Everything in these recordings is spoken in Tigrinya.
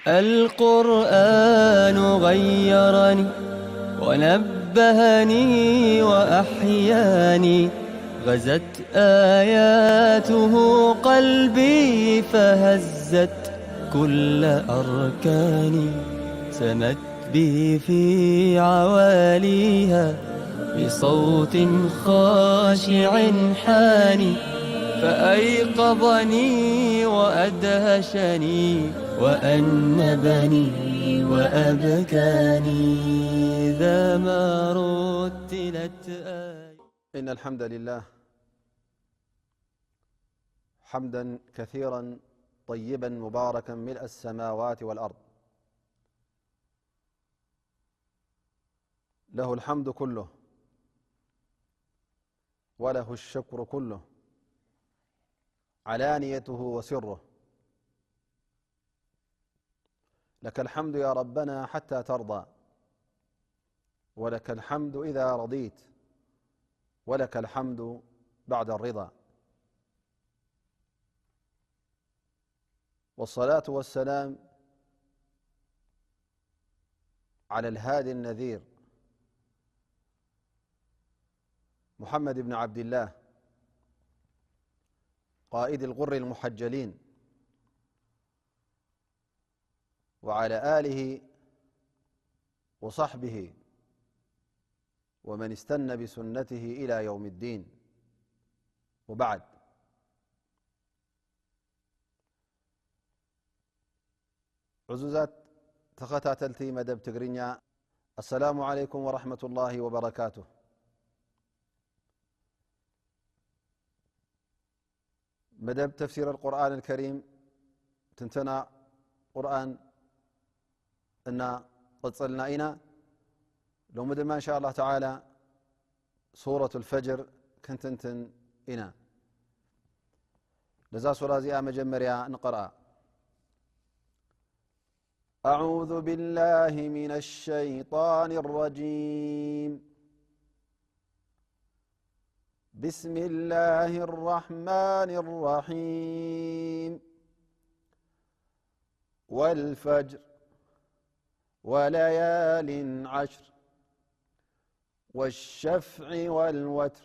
القرآن غيرني ونبهني وأحياني، غزت آياته قلبي فهزت كل أركاني، سمت بي في عواليها بصوت خاشع حاني، فأيقظني وأدهشني وأنبني وأبكاني إذا ما رتلت آية. إن الحمد لله حمدا كثيرا طيبا مباركا ملء السماوات والأرض، له الحمد كله وله الشكر كله، علانيته وسره. لك الحمد يا ربنا حتى ترضى، ولك الحمد إذا رضيت، ولك الحمد بعد الرضا. والصلاة والسلام على الهادي النذير محمد بن عبد الله، قائد الغر المحجلين، وعلى آله وصحبه ومن استن بسنته إلى يوم الدين، وبعد. ዕዙዛት ተኸታተልቲ መደብ ትግርኛ፣ ኣሰላሙ ዓለይኩም ወረሕመቱላሂ ወበረካቱ። መደብ ተፍሲር ኣልቁርኣን ኣልከሪም፣ ትንተና ቁርኣን እናቐጸልና ኢና። ሎሚ ድማ እንሻ ኣላህ ተዓላ ሱረቱል ፈጅር ክንትንትን ኢና። ነዛ ሱራ እዚኣ መጀመርያ ንቐርኣ። أعوذ بالله من الشيطان الرجيم. بسم الله الرحمن الرحيم. والفجر وليال عشر. والشفع والوتر.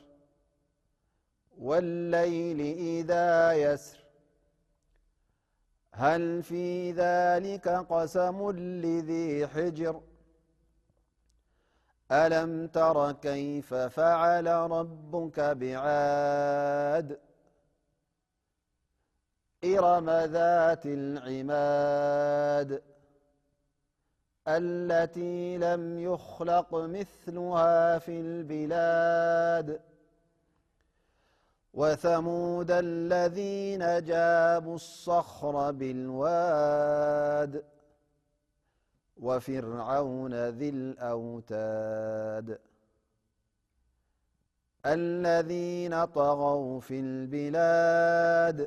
والليل إذا يسر. هل في ذلك قسم لذي حجر؟ ألم تر كيف فعل ربك بعاد؟ إرم ذات العماد. التي لم يخلق مثلها في البلاد. وثمود الذين جابوا الصخر بالواد. وفرعون ذي الأوتاد. الذين طغوا في البلاد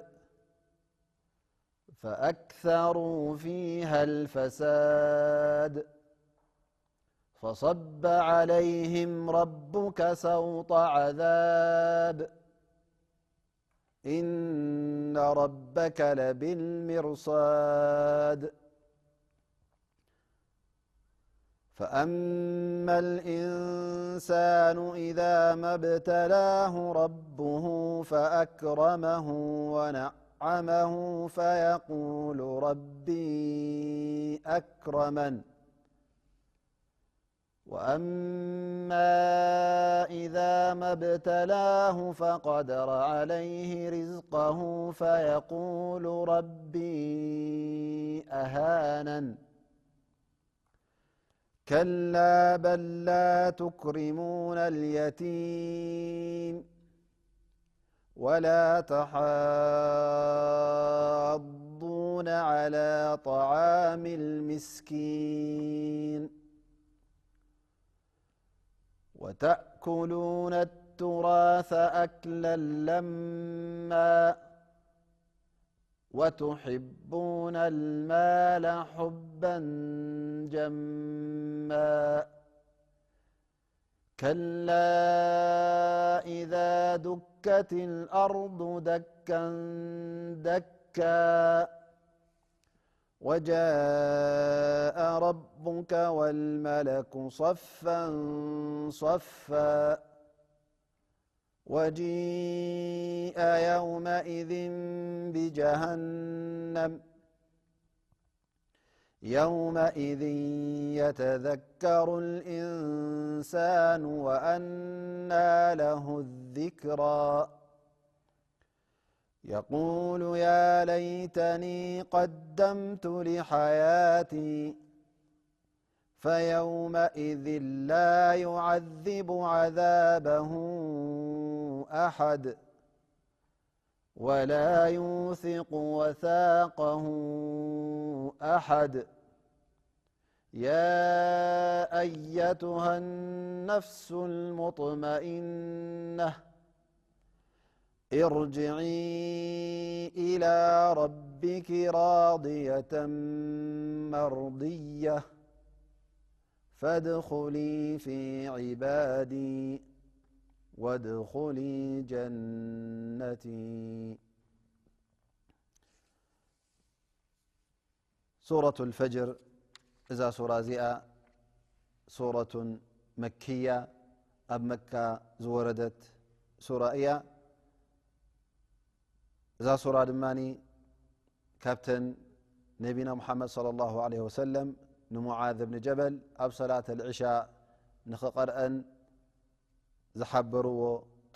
فأكثروا فيها الفساد فصب عليهم ربك سوط عذاب إن ربك لبالمرصاد. فأما الإنسان إذا ما ابتلاه ربه فأكرمه ونعمه فيقول ربي أكرمن. وأما إذا ما ابتلاه فقدر عليه رزقه فيقول ربي أهانن. كلا بل لا تكرمون اليتيم ولا تحاضون على طعام المسكين وتأكلون التراث أكلا لما وتحبون المال حبا جما كلا إذا دكت الأرض دكا دكا وجاء ربك والملك صفا صفا وجيء يومئذ بجهنم يومئذ يتذكر الإنسان وأنى له الذكرى يقول يا ليتني قدمت لحياتي فيومئذ لا يعذب عذابه أحد ولا يوثق وثاقه أحد يا أيتها النفس المطمئنة ارجعي إلى ربك راضية مرضية فادخلي في عبادي وادخلي جنتي. ሱረቱል ፈጅር፣ እዛ ሱራ እዚኣ ሱረቱን መክያ፣ ኣብ መካ ዝወረደት ሱራ እያ። እዛ ሱራ ድማ ካብተን ነቢና ሙሓመድ ሰለላሁ ዐለይሂ ወሰለም ንሙዓዝ እብኒ ጀበል ኣብ ሰላት ኣልዕሻ ንኽቐርአን ዝሓበርዎ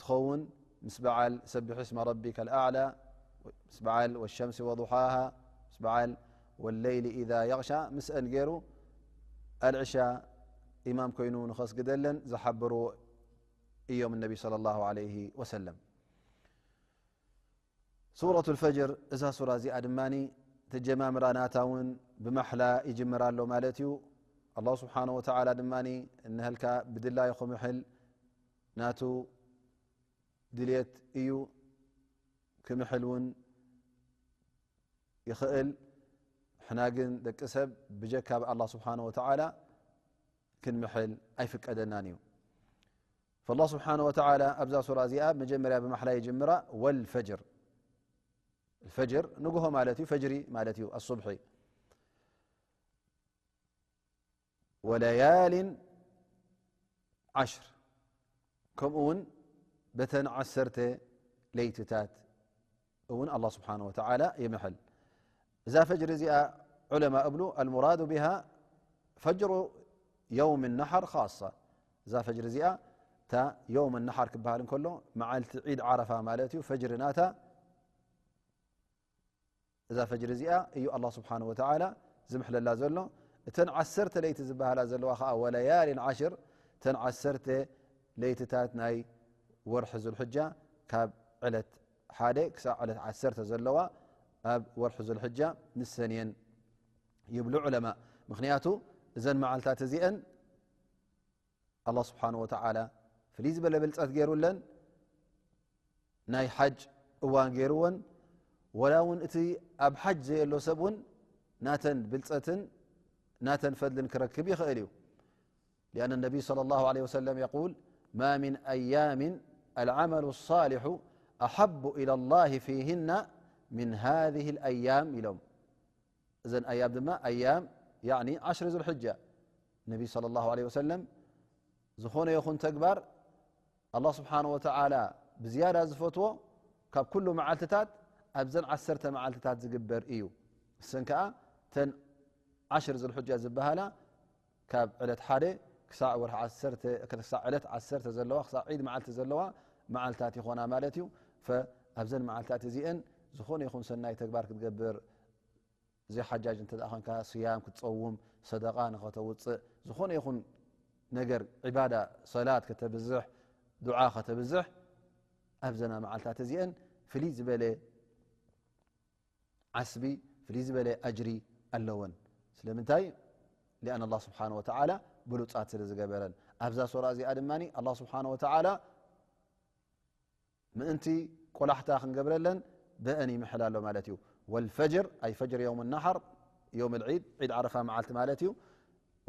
ትኸውን። ምስ በዓል ሰቢሕ እስመ ረቢከ ኣልኣዕላ፣ ምስ በዓል ወሸምሲ ወዱሓሃ፣ ምስ በዓል ወለይሊ ኢዛ የቕሻ ምስአን ገይሩ ኣልዕሻ ኢማም ኮይኑ ንኸስግደለን ዝሓበርዎ እዮም ነቢ ሰለላሁ ዐለይሂ ወሰለም። ሱረቱል ፈጅር፣ እዛ ሱራ እዚኣ ድማ ተጀማምራ ናታ እውን ብማሕላ ይጅምር ኣሎ ማለት እዩ። ኣላህ ስብሓነ ወተዓላ ድማ እንሀልካ ብድላዩ ክምሕል ናቱ ድልየት እዩ፣ ክምሕል እውን ይኽእል። ንሕና ግን ደቂ ሰብ ብጀካ ብኣላህ ስብሓነ ወተዓላ ክንምሕል ኣይፍቀደናን እዩ። ፈላህ ስብሓነ ወተዓላ ኣብዛ ሱራ እዚኣ መጀመርያ ብማሕላ ይጅምራ፣ ወልፈጅር። ፈጅር ንግሆ ማለት እዩ፣ ፈጅሪ ማለት እዩ፣ ኣሱብሒ። ወለያሊን ዓሽር፣ ከምኡ እውን በተን ዓሰርተ ለይትታት እውን ኣላህ ስብሓነ ወተዓላ ይምሕል። እዛ ፈጅሪ እዚኣ ዑለማ እብሉ፣ ኣልሙራዱ ቢሃ ፈጅሩ የውም ናሓር ኻሳ። እዛ ፈጅሪ እዚኣ እታ የውም ናሓር ክበሃል እንከሎ መዓልቲ ዒድ ዓረፋ ማለት እዩ። ፈጅሪ ናታ እዛ ፈጅሪ እዚኣ እዩ ኣላህ ስብሓነ ወተዓላ ዝምሕለላ ዘሎ። እተን ዓሰርተ ለይቲ ዝበሃላ ዘለዋ ከዓ ወለያሊን ዓሽር፣ እተን ዓሰርተ ለይትታት ናይ ወርሒ ዙልሕጃ ካብ ዕለት ሓደ ክሳብ ዕለት ዓሰርተ ዘለዋ ኣብ ወርሒ ዙልሕጃ ንሰን እየን ይብሉ ዑለማ። ምኽንያቱ እዘን መዓልታት እዚአን ኣላህ ስብሓነ ወተዓላ ፍልይ ዝበለ ብልፀት ገይሩለን፣ ናይ ሓጅ እዋን ገይሩወን፣ ወላ እውን እቲ ኣብ ሓጅ ዘየሎ ሰብ እውን ናተን ብልፀትን ናተን ፈድልን ክረክብ ይኽእል እዩ። لأن النبي صلى الله عليه وسلم يقول ما من أيام العمل الصالح أحب إلى الله فيهن من هذه الأيام ኢሎም። እዘን ኣያም ድማ ኣያም ያዕኒ ዓሽሪ ዙልሕጃ። ነቢ ሰለላሁ ዐለይሂ ወሰለም ዝኾነ ይኹን ተግባር ኣላህ ስብሓነ ወተዓላ ብዝያዳ ዝፈትዎ ካብ ኩሉ መዓልትታት ኣብዘን ዓሰርተ መዓልትታት ዝግበር እዩ። እሰን ከኣ ተን ዓሽር ዙልሕጃ ዝበሃላ ካብ ዕለት ሓደ ክሳዕ ወርሒ ዓሰርተ፣ ክሳዕ ዕለት ዓሰርተ ዘለዋ፣ ክሳዕ ዒድ መዓልቲ ዘለዋ መዓልታት ይኾና ማለት እዩ። ፈ-፣ ኣብዘን መዓልታት እዚአን ዝኾነ ይኹን ሰናይ ተግባር ክትገብር፣ ዘይሓጃጅ እንተ ደኣ ኾንካ፣ ስያም ክትጸውም፣ ሰደቓ ንኸተውጽእ፣ ዝኾነ ይኹን ነገር ዒባዳ፣ ሰላት ከተብዝሕ፣ ዱዓ ከተብዝሕ፣ ኣብዘና መዓልታት እዚአን ፍልይ ዝበለ ዓስቢ፣ ፍልይ ዝበለ ኣጅሪ ኣለወን። ስለምንታይ? ሊኣን ኣላህ ስብሓነ ወተዓላ ብሉጻት ስለ ዝገበረን። ኣብዛ ሱራ እዚኣ ድማ ኣላህ ስብሓነ ወተዓላ ምእንቲ ቆላሕታ ክንገብረለን ብአን ይምሕል ኣሎ ማለት እዩ። ወልፈጅር፣ ኣይ ፈጅር የውም ናሓር፣ የውም ልዒድ፣ ዒድ ዓረፋ መዓልቲ ማለት እዩ።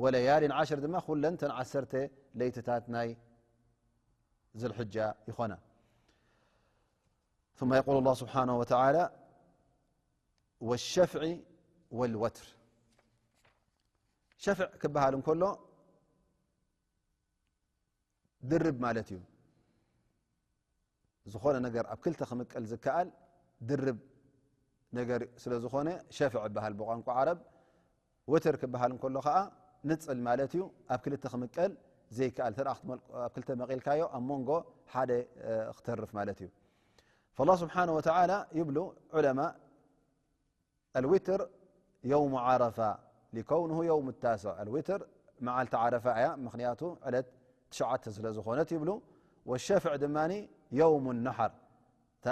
ወለያሊን ዓሽር ድማ ኩለን ተን ዓሰርተ ለይትታት ናይ ዝልሕጃ ይኾና። ثم يقول الله سبحانه وتعالى والشفع ወልወትር። ሸፍዕ ክበሃል እንከሎ ድርብ ማለት እዩ። ዝኾነ ነገር ኣብ ክልተ ክምቀል ዝከኣል ድርብ ነገር ስለ ዝኾነ ሸፍዕ ይበሃል ብቋንቋ ዓረብ። ወትር ክበሃል እንከሎ ኸዓ ንጽል ማለት እዩ። ኣብ ክልተ ክምቀል ዘይከኣል፣ ተደኣ ክትመል-፣ ኣብ ክልተ መቒልካዮ ኣብ መንጎ ሓደ፣ እ፣ ክተርፍ ማለት እዩ። ፈላህ ስብሓነ ወተዓላ ይብሉ ዑለማ፣ الوتر يوم عرفة لكونه يوم التاسع. الوتر መዓልቲ ዓረፋ እያ፣ ምኽንያቱ ዕለት ትሽዓተ ስለ ዝኾነት ይብሉ። والشفع ድማ يوم النحر፣ እታ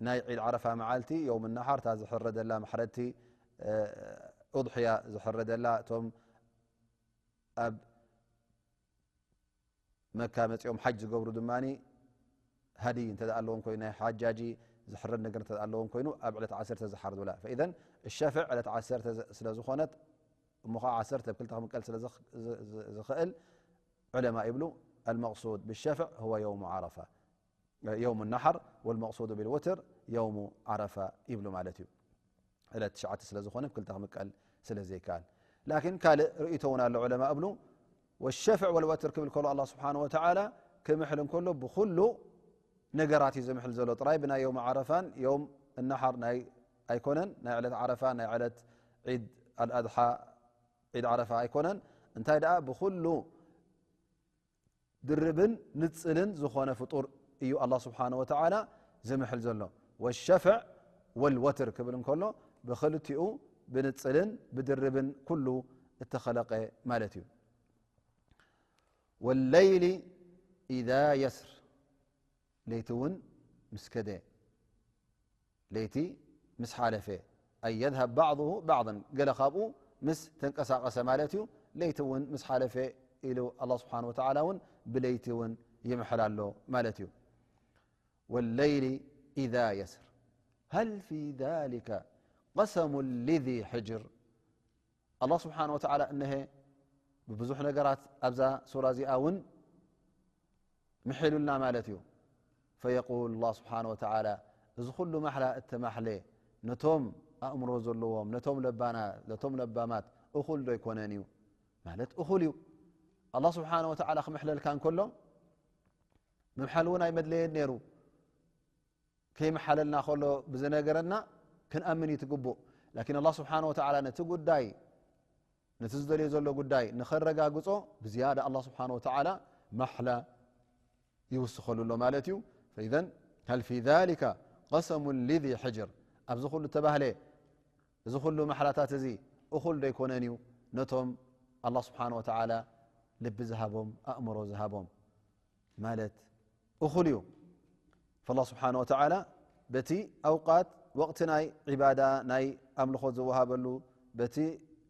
ናይ ዒድ ዓረፋ መዓልቲ የውም ነሓር፣ እታ ዝሕረደላ ማሕረድቲ፣ እ፣ ኡድሕያ ዝሕረደላ፣ እቶም ኣብ መካ መጺኦም ሓጅ ዝገብሩ ድማ ሃድይ እንተ ደኣ ኣለዎም ኮይኑ፣ ናይ ሓጃጂ ዝሕረድ ነገር እንተ ደኣ ኣለዎም ኮይኑ፣ ኣብ ዕለት ዓሰርተ ዝሓርዱላ። ፈኢዘን ሸፍዕ ዕለት ዓሰርተ ዝ-፣ ስለ ዝኾነት፣ እሞ ኸዓ ዓሰርተ ብክልተ ክምቀል ስለ ዝኽ-፣ ዝ-፣ ዝ-፣ ዝኽእል፣ ዑለማ ይብሉ፣ المقصود بالشفع هو يوم عرفة، يوم النحر، والمقصود بالوتر يوم عرفة ይብሉ ማለት እዩ። ዕለት ትሽዓተ ስለ ዝኾነ፣ ብክልተ ክምቀል ስለ ዘይከኣል። ላኪን ካልእ ርእይቶ እውን ኣሎ ዑለማ እብሉ፣ ወሸፍዕ ወልወትር ክብል ከሎ ኣላህ ስብሓነ ወተዓላ ክምሕል እንከሎ ብኹሉ ነገራት እዩ ዝምሕል ዘሎ። ጥራይ ብናይ የውም ዓረፋን የውም እነሓር ናይ ኣይኮነን፣ ናይ ዕለት ዓረፋ፣ ናይ ዕለት ዒድ ኣልኣድሓ፣ ዒድ ዓረፋ ኣይኮነን። እንታይ ደኣ ብኹሉ ድርብን ንጽልን ዝኾነ ፍጡር እዩ ኣላህ ስብሓነ ወተዓላ ዝምሕል ዘሎ። ወሸፍዕ ወልወትር ክብል እንከሎ ብኽልቲኡ ብንጽልን ብድርብን ኩሉ እተኸለቀ ማለት እዩ። ወለይሊ ኢዛ የስር፣ ለይቲ እውን ምስ ከደ፣ ለይቲ ምስ ሓለፈ፣ ኣይ የዝሀብ ባዕضሁ ባዕضን፣ ገለ ካብኡ ምስ ተንቀሳቐሰ ማለት እዩ። ለይቲ እውን ምስ ሓለፈ ኢሉ ኣላህ ስብሓነ ወተዓላ እውን ብለይቲ እውን ይምሕል ኣሎ ማለት እዩ። ወለይሊ ኢዛ የስር፣ ሀል ፊ ዛሊከ ቀሰሙን ሊዚ ሕጅር። ኣላህ ስብሓነ ወተዓላ እነሀ ብብዙሕ ነገራት ኣብዛ ሱራ እዚኣ እውን ምሒሉልና ማለት እዩ። ፈየቁል ኣላህ ስብሓነ ወተዓላ፣ እዚ ኩሉ ማሕላ እተማሕለ ነቶም ኣእምሮ ዘለዎም፣ ነቶም ለባና-፣ ነቶም ለባማት እኹል ዶ ኣይኮነን እዩ? ማለት እኹል እዩ። ኣላህ ስብሓነ ወተዓላ ክምሕለልካ እንከሎ ምምሓል እውን ኣይመድለየን ነይሩ። ከይመሓለልና ከሎ ብዝነገረና ክንኣምን እዩ ትግቡእ። ላኪን ኣላህ ስብሓነ ወተዓላ ነቲ ጉዳይ፣ ነቲ ዝደልዮ ዘሎ ጉዳይ ንኸረጋግጾ ብዝያዳ ኣላህ ስብሓነ ወተዓላ ማሕላ ይውስኸሉ ኣሎ ማለት እዩ። ፈኢዘን ሀል ፊ ዛሊከ ቀሰሙን ሊዚ ሕጅር፣ ኣብዚ ኩሉ ተባህለ፣ እዚ ኩሉ ማሕላታት እዚ እኹል ዶ ኣይኮነን እዩ ነቶም ኣላህ ስብሓነ ወተዓላ ልቢ ዝሃቦም፣ ኣእምሮ ዝሃቦም? ማለት እኹል እዩ። ፈላህ ስብሓነ ወተዓላ በቲ ኣውቃት፣ ወቕቲ ናይ ዒባዳ፣ ናይ ኣምልኾት ዝወሃበሉ፣ በቲ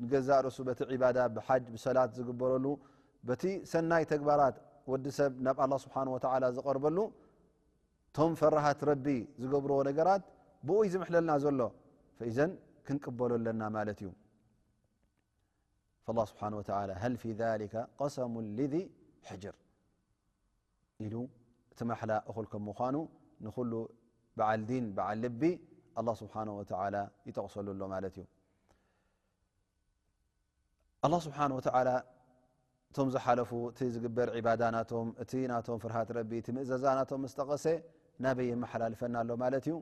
ንገዛእ ርእሱ በቲ ዒባዳ፣ ብሓጅ፣ ብሰላት ዝግበረሉ፣ በቲ ሰናይ ተግባራት ወዲ ሰብ ናብ ኣላህ ስብሓነ ወተዓላ ዝቐርበሉ፣ ቶም ፈራሃት ረቢ ዝገብርዎ ነገራት ብኡ እዩ ዝምሕለልና ዘሎ። ፈኢዘን ክንቅበሎ ኣለና ማለት እዩ። ፈላህ ስብሓነ ወተዓላ፣ ሀል ፊ ዛሊከ ቀሰሙን ሊዚ ሕጅር ኢሉ፣ እቲ ማሕላ እኹል ከም ምዃኑ ንኹሉ በዓል ዲን፣ በዓል ልቢ ኣላህ ስብሓነ ወተዓላ ይጠቕሰሉ ኣሎ ማለት እዩ። ኣላህ ስብሓነ ወተዓላ እቶም ዝሓለፉ፣ እቲ ዝግበር ዒባዳ ናቶም፣ እቲ ናቶም ፍርሃት ረቢ፣ እቲ ምእዘዛ ናቶም ምስ ጠቐሰ፣ ናበይ የመሓላልፈና ኣሎ ማለት እዩ?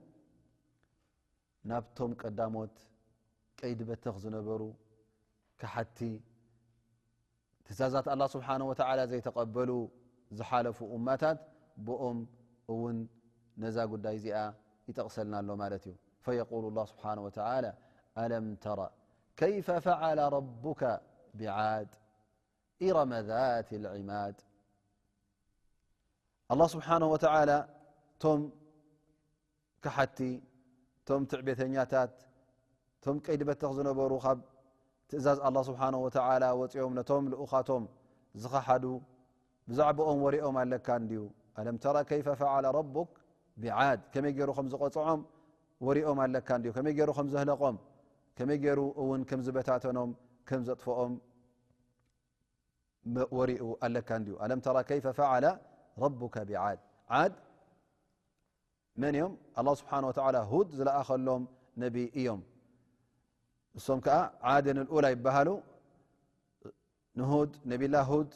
ናብቶም ቀዳሞት ቀይዲ በተኽ ዝነበሩ፣ ከሓድቲ፣ ትእዛዛት ኣላህ ስብሓነ ወተዓላ ዘይተቐበሉ ዝሓለፉ ኡማታት፣ ብኦም እውን ነዛ ጉዳይ እዚኣ ይጠቕሰልና ኣሎ ማለት እዩ። ፈየቁሉ ኣላህ ስብሓነ ወተዓላ፣ ኣለም ተረ ከይፈ ፈዓለ ረቡከ ቢዓድ ኢረመ ዛቲ ልዒማድ። ኣላህ ስብሓነ ወተዓላ ቶም ከሓድቲ፣ ቶም ትዕቤተኛታት፣ ቶም ቀይዲ በተኽ ዝነበሩ፣ ካብ ትእዛዝ ኣላህ ስብሓነሁ ወተዓላ ወጺኦም ነቶም ልኡኻቶም ዝኸሓዱ፣ ብዛዕባኦም ወሪኦም ኣለካ እንድዩ? ኣለም ተረ ከይፈ ፈዓለ ረቡክ ቢዓድ፣ ከመይ ገይሩ ከም ዝቐጽዖም ወሪኦም ኣለካ እንድዩ? ከመይ ገይሩ ከም ዘህለቖም፣ ከመይ ገይሩ እውን ከም ዝበታተኖም፣ ከም ዘጥፍኦም መ-፣ ወሪኡ ኣለካ እንድዩ? ኣለም ተረ ከይፈ ፈዓለ ረቡከ ቢዓድ። ዓድ መን እዮም? ኣላህ ስብሓነሁ ወተዓላ ሁድ ዝለኣኸሎም ነቢ እዮም። እሶም ከኣ ዓድን ልኡላ ይበሃሉ። ንሁድ፣ ነቢላ ሁድ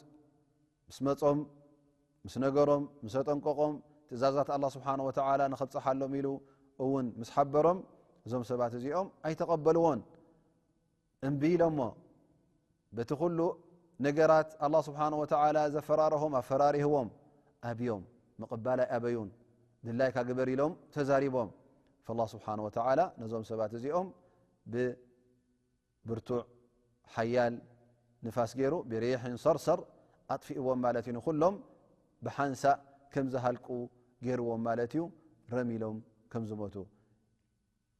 ምስ መጾም፣ ምስ ነገሮም፣ ምስ ኣጠንቀቖም፣ ትእዛዛት ኣላህ ስብሓነ ወተዓላ ንኸብጽሓሎም ኢሉ እውን ምስ ሓበሮም፣ እዞም ሰባት እዚኦም ኣይተቐበልዎን። እምቢ ኢሎሞ። በቲ ኩሉ ነገራት ኣላህ ስብሓነ ወተዓላ ዘፈራረሆም ኣፈራሪህዎም ኣብዮም። ምቕባል ኣይኣበዩን። ድላይካ ግበር ኢሎም ተዛሪቦም። ፈላህ ስብሓነ ወተዓላ ነዞም ሰባት እዚኦም ብ ብርቱዕ ሓያል ንፋስ ገይሩ ብሪሕን ሰርሰር ኣጥፊእዎም ማለት እዩ። ንኹሎም ብሓንሳእ ከም ዝሃልቁ ገይርዎም ማለት እዩ። ረሚሎም ከም ዝሞቱ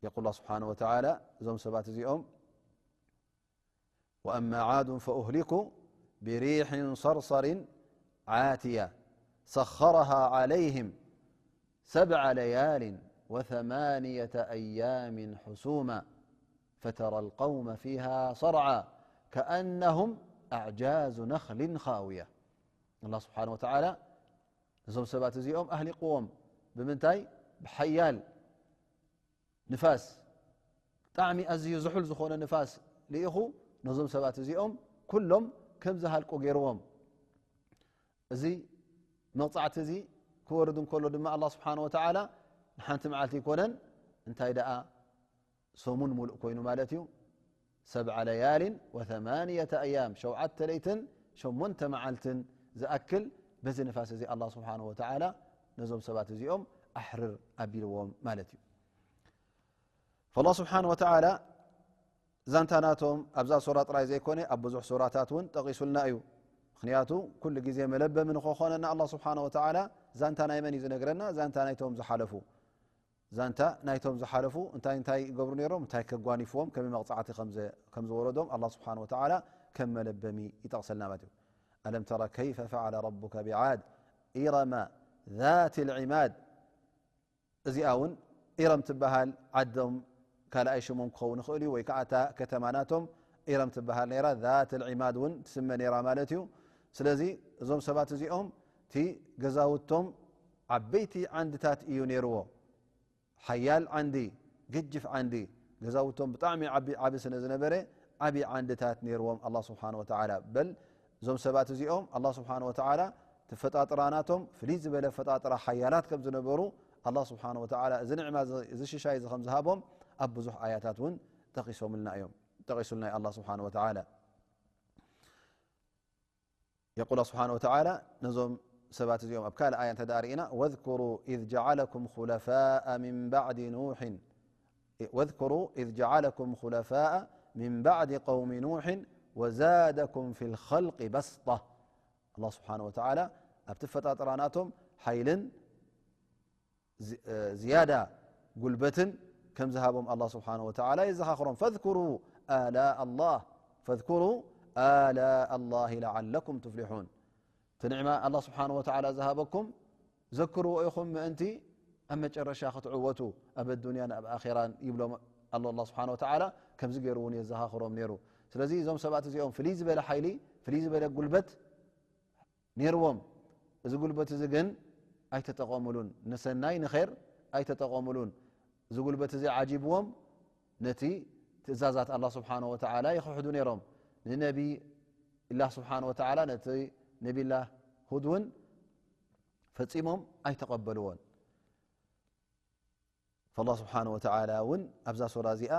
የቁል ስብሓነ ወተዓላ። እዞም ሰባት እዚኦም وأما عاد فأهلكوا بريح صرصر عاتية سخرها عليهم سبع ليال وثمانية أيام حسوما فترى القوم فيها صرعى كأنهم أعجاز نخل خاوية. ኣላህ ስብሓነ ወተዓላ ነዞም ሰባት እዚኦም ኣህሊቕዎም። ብምንታይ? ብሓያል ንፋስ፣ ብጣዕሚ ኣዝዩ ዝሑል ዝኾነ ንፋስ ልኢኹ ነዞም ሰባት እዚኦም ኩሎም ከም ዝሃልቁ ገይርዎም። እዚ መቕጻዕቲ እዚ ክወርድ እንከሎ ድማ ኣላህ ስብሓነ ወተዓላ ንሓንቲ መዓልቲ ኣይኮነን፣ እንታይ ደኣ ሰሙን ሙሉእ ኮይኑ ማለት እዩ። ሰብዓ ለያሊን ወተማንየተ ኣያም፣ ሸውዓተ ለይትን ሸሞንተ መዓልትን ዝኣክል በዚ ንፋስ እዚ ኣላህ ስብሓነ ወተዓላ ነዞም ሰባት እዚኦም ኣሕርር ኣቢልዎም ማለት እዩ። ፈላህ ስብሓነ ወተዓላ ዛንታ ናቶም ኣብዛ ሱራ ጥራይ ዘይኮነ ኣብ ብዙሕ ሱራታት እውን ጠቒሱልና እዩ። ምኽንያቱ ኩሉ ግዜ መለበሚ ንኸኾነና ኣላህ ስብሓነ ወተዓላ ዛንታ ናይ መን እዩ ዝነግረና? ዛንታ ናይቶም ዝሓለፉ። ዛንታ ናይቶም ዝሓለፉ እንታይ እንታይ ይገብሩ ነይሮም፣ እንታይ ከጓኒፍዎም፣ ከመይ መቕጻዕቲ ከም ዘ-፣ ከም ዝወረዶም ኣላህ ስብሓነ ወተዓላ ከም መለበሚ ይጠቕሰልና ማለት እዩ። ألم تر كيف فعل ربك بعاد إرم ذات العماد። እዚኣ እውን ኢረም ትበሃል ዓዶም ካልኣይ ሽሞም ክኸውን ይኽእል እዩ፣ ወይ ከዓ እታ ከተማ ናቶም ኢረም ትበሃል ነይራ፣ ذات العماد እውን ትስመ ነይራ ማለት እዩ። ስለዚ እዞም ሰባት እዚኦም እቲ ገዛውቶም ዓበይቲ ዓንድታት እዩ ነይርዎ። ሓያል ዓንዲ፣ ገጅፍ ዓንዲ፣ ገዛውቶም ብጣዕሚ ዓቢ፣ ዓቢ ስለ ዝነበረ ዓቢ ዓንድታት ነይርዎም ኣላህ ስብሓነ ወተዓላ። በል እዞም ሰባት እዚኦም ኣላህ ስብሓነ ወተዓላ እቲ ፈጣጥራ ናቶም ፍልይ ዝበለ ፈጣጥራ ሓያላት ከም ዝነበሩ ኣላህ ስብሓነ ወተዓላ እዚ ንዕማ እዚ፣ እዚ ሽሻይ እዚ ከም ዝሃቦም ኣብ ብዙሕ ኣያታት እውን ጠቒሶምልና እዮም፣ ጠቒሱልና እዩ ኣላህ ስብሓነ ወተዓላ። የቁል ስብሓነ ወተዓላ ነዞም ሰባት እዚኦም ኣብ ካልእ ኣያ እንተ ደኣ ርኢና፣ واذكروا إذ جعلكم خلفاء من بعد نوح واذكروا إذ جعلكم خلفاء من بعد قوم نوح وزادكم في الخلق بسطة። ኣላህ ስብሓነ ወተዓላ ኣብቲ ፈጣጥራ ናቶም ሓይልን ዝ-፣ እ፣ ዝያዳ ጉልበትን ከም ዝሃቦም ኣላህ ስብሓነ ወተዓላ የዘኻኽሮም። فاذكروا آلاء الله فاذكروا آلاء الله لعلكم تفلحون። እቲ ንዕማ ኣላህ ስብሓነ ወተዓላ ዝሃበኩም ዘክርዎ ኢኹም ምእንቲ ኣብ መጨረሻ ክትዕወቱ ኣብ ኣዱንያን ኣብ ኣኼራን ይብሎም ኣሎ ኣላህ ስብሓነ ወተዓላ። ከምዚ ገይሩ እውን የዘኻኽሮም ነይሩ። ስለዚ እዞም ሰባት እዚኦም ፍልይ ዝበለ ሓይሊ፣ ፍልይ ዝበለ ጉልበት ነይርዎም። እዚ ጉልበት እዚ ግን ኣይተጠቐሙሉን፣ ንሰናይ ንኸይር ኣይተጠቐሙሉን። እዚ ጉልበት እዚ ዓጂብዎም ነቲ ትእዛዛት ኣላህ ስብሓነ ወተዓላ ይኽሕዱ ነይሮም። ንነቢ ኢላህ ስብሓነ ወተዓላ ነቲ ነቢላህ ሁድ እውን ፈጺሞም ኣይተቐበልዎን። ፈላህ ስብሓነ ወተዓላ እውን ኣብዛ ሱራ እዚኣ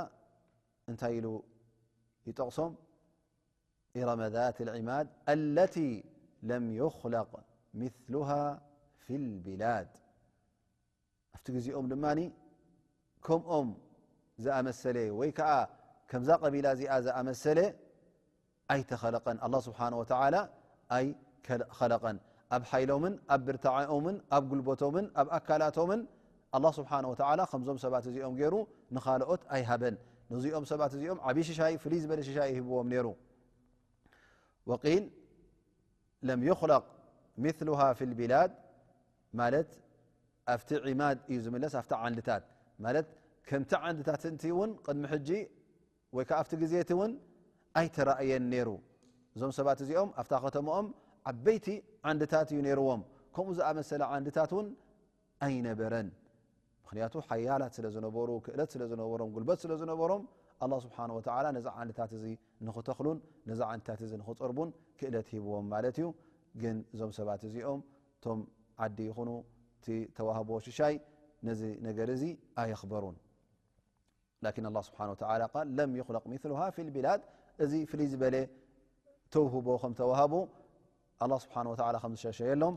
እንታይ ኢሉ ይጠቕሶም? إرم ذات العماد التي لم يخلق مثلها في البلاد። ኣብቲ ግዜኦም ድማ ከምኦም ዝኣመሰለ ወይ ከዓ ከምዛ ቀቢላ እዚኣ ዝኣመሰለ ኣይተኸለቐን። ኣላህ ስብሓነ ወተዓላ ኣይከለቐን። ኣብ ሓይሎምን ኣብ ብርታዐኦምን ኣብ ጉልበቶምን ኣብ ኣካላቶምን ኣላህ ስብሓነ ወተዓላ ከምዞም ሰባት እዚኦም ገይሩ ንኻልኦት ኣይሃበን። ነዚኦም ሰባት እዚኦም ዓብዪ ሽሻይ፣ ፍልይ ዝበለ ሽሻይ ይህብዎም ነይሩ። ወቂል ለም ዩኽለቕ ሚስሉሃ ፊል ቢላድ ማለት ኣብቲ ዒማድ እዩ ዝምለስ፣ ኣብቲ ዓንድታት ማለት ከምቲ ዓንድታት እቲ እውን ቅድሚ ሕጂ ወይ ከዓ ኣብቲ ግዜ እቲ እውን ኣይተራእየን ነይሩ። እዞም ሰባት እዚኦም ኣብታ ከተማኦም ዓበይቲ ዓንድታት እዩ ነይርዎም። ከምኡ ዝኣመሰለ ዓንድታት እውን ኣይነበረን። ምኽንያቱ ሓያላት ስለ ዝነበሩ፣ ክእለት ስለ ዝነበሮም፣ ጉልበት ስለ ዝነበሮም፣ ኣላህ ስብሓን ወተዓላ ነዚ ዓንድታት እዚ ንኽተኽሉን ነዚ ዓንድታት እዚ ንኽጸርቡን ክእለት ሂብዎም ማለት እዩ። ግን እዞም ሰባት እዚኦም እቶም ዓዲ ይኹኑ እቲ ተዋህቦ ሽሻይ ነዚ ነገር እዚ ኣየኽበሩን። ላኪን ኣላህ ስብሓን ወተዓላ ቃል ለም ዩኽለቅ ሚስሉሃ ፊል ቢላድ፣ እዚ ፍልይ ዝበለ ተውህቦ ከም ተዋሃቡ ኣላህ ስብሓን ወተዓላ ከም ዝሸሸየሎም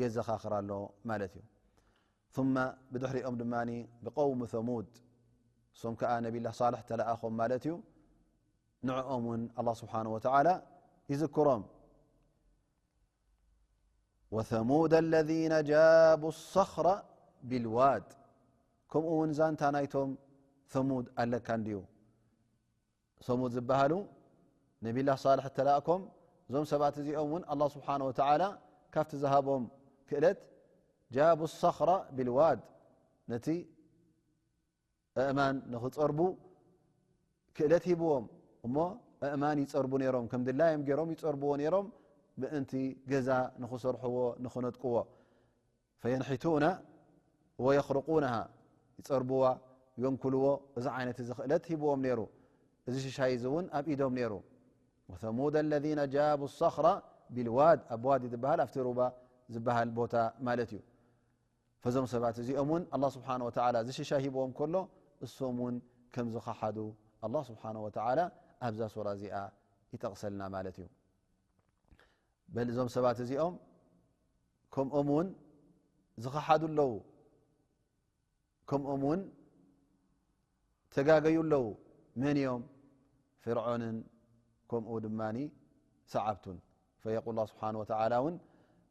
የዘኻኽር ኣሎ ማለት እዩ። ثم ብድሕሪኦም ድማ ብቀውም ሰሙድ፣ እሶም ከኣ ነቢላ ሳልሕ ተለኣኾም ማለት እዩ። ንዕኦም እውን ኣላህ ስብሓን ወተዓላ ይዝክሮም። وثمود الذين جابوا الصخر بالواد، ከምኡ እውን ዛንታ ናይቶም ሰሙድ ኣለካ እንድዩ። ሰሙድ ዝበሃሉ ነቢላ ሳልሕ እተላእኮም እዞም ሰባት እዚኦም እውን ኣላህ ስብሓን ወተዓላ ካብቲ ዝሃቦም ክእለት ጃቡ ሰኽረ ቢልዋድ፣ ነቲ ኣእማን ንኽጸርቡ ክእለት ሂብዎም እሞ ኣእማን ይጸርቡ ነይሮም። ከም ድላዮም ገይሮም ይጸርብዎ ነይሮም፣ ምእንቲ ገዛ ንኽሰርሕዎ፣ ንኽነጥቅዎ። ፈየንሒቱነ ወየኽርቁነሃ፣ ይጸርብዋ፣ የንኩልዎ። እዚ ዓይነት እዚ ክእለት ሂብዎም ነይሩ። እዚ ሽሻይ እዚ እውን ኣብ ኢዶም ነይሩ። ወሰሙደ ለዚነ ጃቡ ሰኽረ ቢልዋድ፣ ኣብ ዋዲ ዝበሃል ኣብቲ ሩባ ዝበሃል ቦታ ማለት እዩ። ፈዞም ሰባት እዚኦም እውን ኣላህ ስብሓን ወተዓላ እዚ ሽሻይ ሂብዎም ከሎ እሶም እውን ከም ዝኸሓዱ ኣላህ ስብሓን ወተዓላ ኣብዛ ሱራ እዚኣ ይጠቕሰልና ማለት እዩ። በል እዞም ሰባት እዚኦም ከምኦም እውን ዝኸሓዱ ኣለዉ፣ ከምኦም እውን ተጋገዩ ኣለዉ። መን እዮም? ፍርዖንን ከምኡ ድማ ሰዓብቱን። ፈየቁል ኣላህ ስብሓን ወተዓላ እውን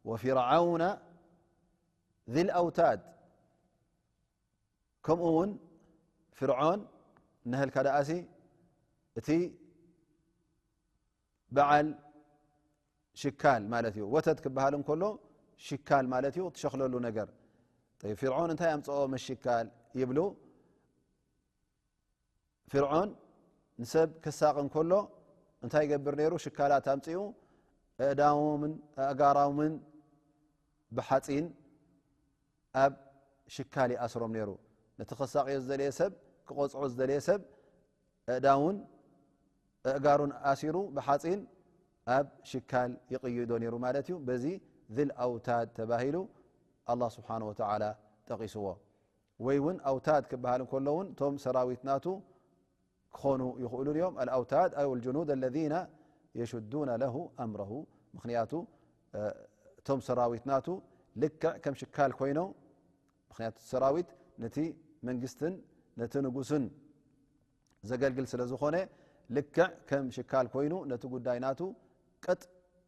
ወፊርዓውነ ذي الأوتاد። ከምኡ እውን ፍርዖን እነሀልካ ደኣሲ እቲ በዓል ሽካል ማለት እዩ። ወተድ ክበሃል እንከሎ ሽካል ማለት እዩ፣ ትሸኽለሉ ነገር። ጠይብ፣ ፍርዖን እንታይ ኣምጽኦ መሽካል ይብሉ? ፍርዖን ንሰብ ክሳቕ እንከሎ እንታይ ይገብር ነይሩ? ሽካላት ኣምጺኡ ኣእዳዎምን ኣእጋሮምን ብሓጺን ኣብ ሽካል ይኣስሮም ነይሩ። ነቲ ክሳቕዮ ዝደለየ ሰብ፣ ክቐጽዖ ዝደለየ ሰብ ኣእዳውን ኣእጋሩን ኣሲሩ ብሓጺን ኣብ ሽካል ይቕይዶ ነይሩ ማለት እዩ። በዚ ذي الأوتاد ተባሂሉ ኣላህ ስብሓነ ወተዓላ ጠቒስዎ። ወይ እውን ኣውታድ ክበሃል እንከሎ እውን እቶም ሰራዊት ናቱ ክኾኑ ይኽእሉ እዮም። الأوتاد أو الجنود الذين يشدون له أمره። ምኽንያቱ፣ እ፣ እቶም ሰራዊት ናቱ ልክዕ ከም ሽካል ኮይኖም፣ ምኽንያቱ ሰራዊት ነቲ መንግስትን ነቲ ንጉስን ዘገልግል ስለ ዝኾነ፣ ልክዕ ከም ሽካል ኮይኑ ነቲ ጉዳይ ናቱ ቀጥ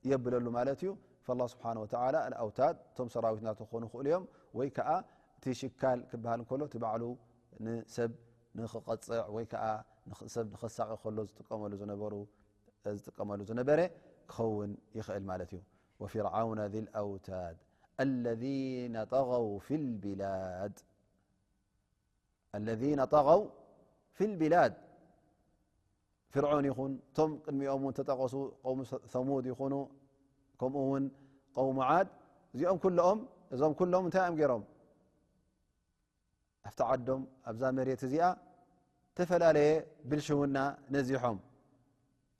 የብለሉ ማለት እዩ። ፈላህ ስብሓነ ወተዓላ ኣልኣውታድ እቶም ሰራዊት ናቱ ክኾኑ ይኽእሉ እዮም፣ ወይ ከዓ እቲ ሽካል ክበሃል እንከሎ እቲ ባዕሉ ንሰብ ንኽቐጽዕ ወይ ከዓ ንኽ-፣ ሰብ ንኸሳቒ ከሎ ዝጥቀመሉ ዝነበሩ፣ ዝጥቀመሉ ዝነበረ ክኸውን ይኽእል ማለት እዩ። ወፊርዓውነ ذي الأوتاد الذين طغوا في البلاد الذين طغوا في البلاد። ፍርዖን ይኹን እቶም ቅድሚኦም እውን ተጠቐሱ ቀውሚ ሰ-፣ ሰሙድ ይኹኑ፣ ከምኡ እውን ቀውሚ ዓድ፣ እዚኦም ኩሎም፣ እዞም ኩሎም እንታይ እዮም ገይሮም? ኣብቲ ዓዶም፣ ኣብዛ መሬት እዚኣ፣ ተፈላለየ ብልሽውና ነዚሖም።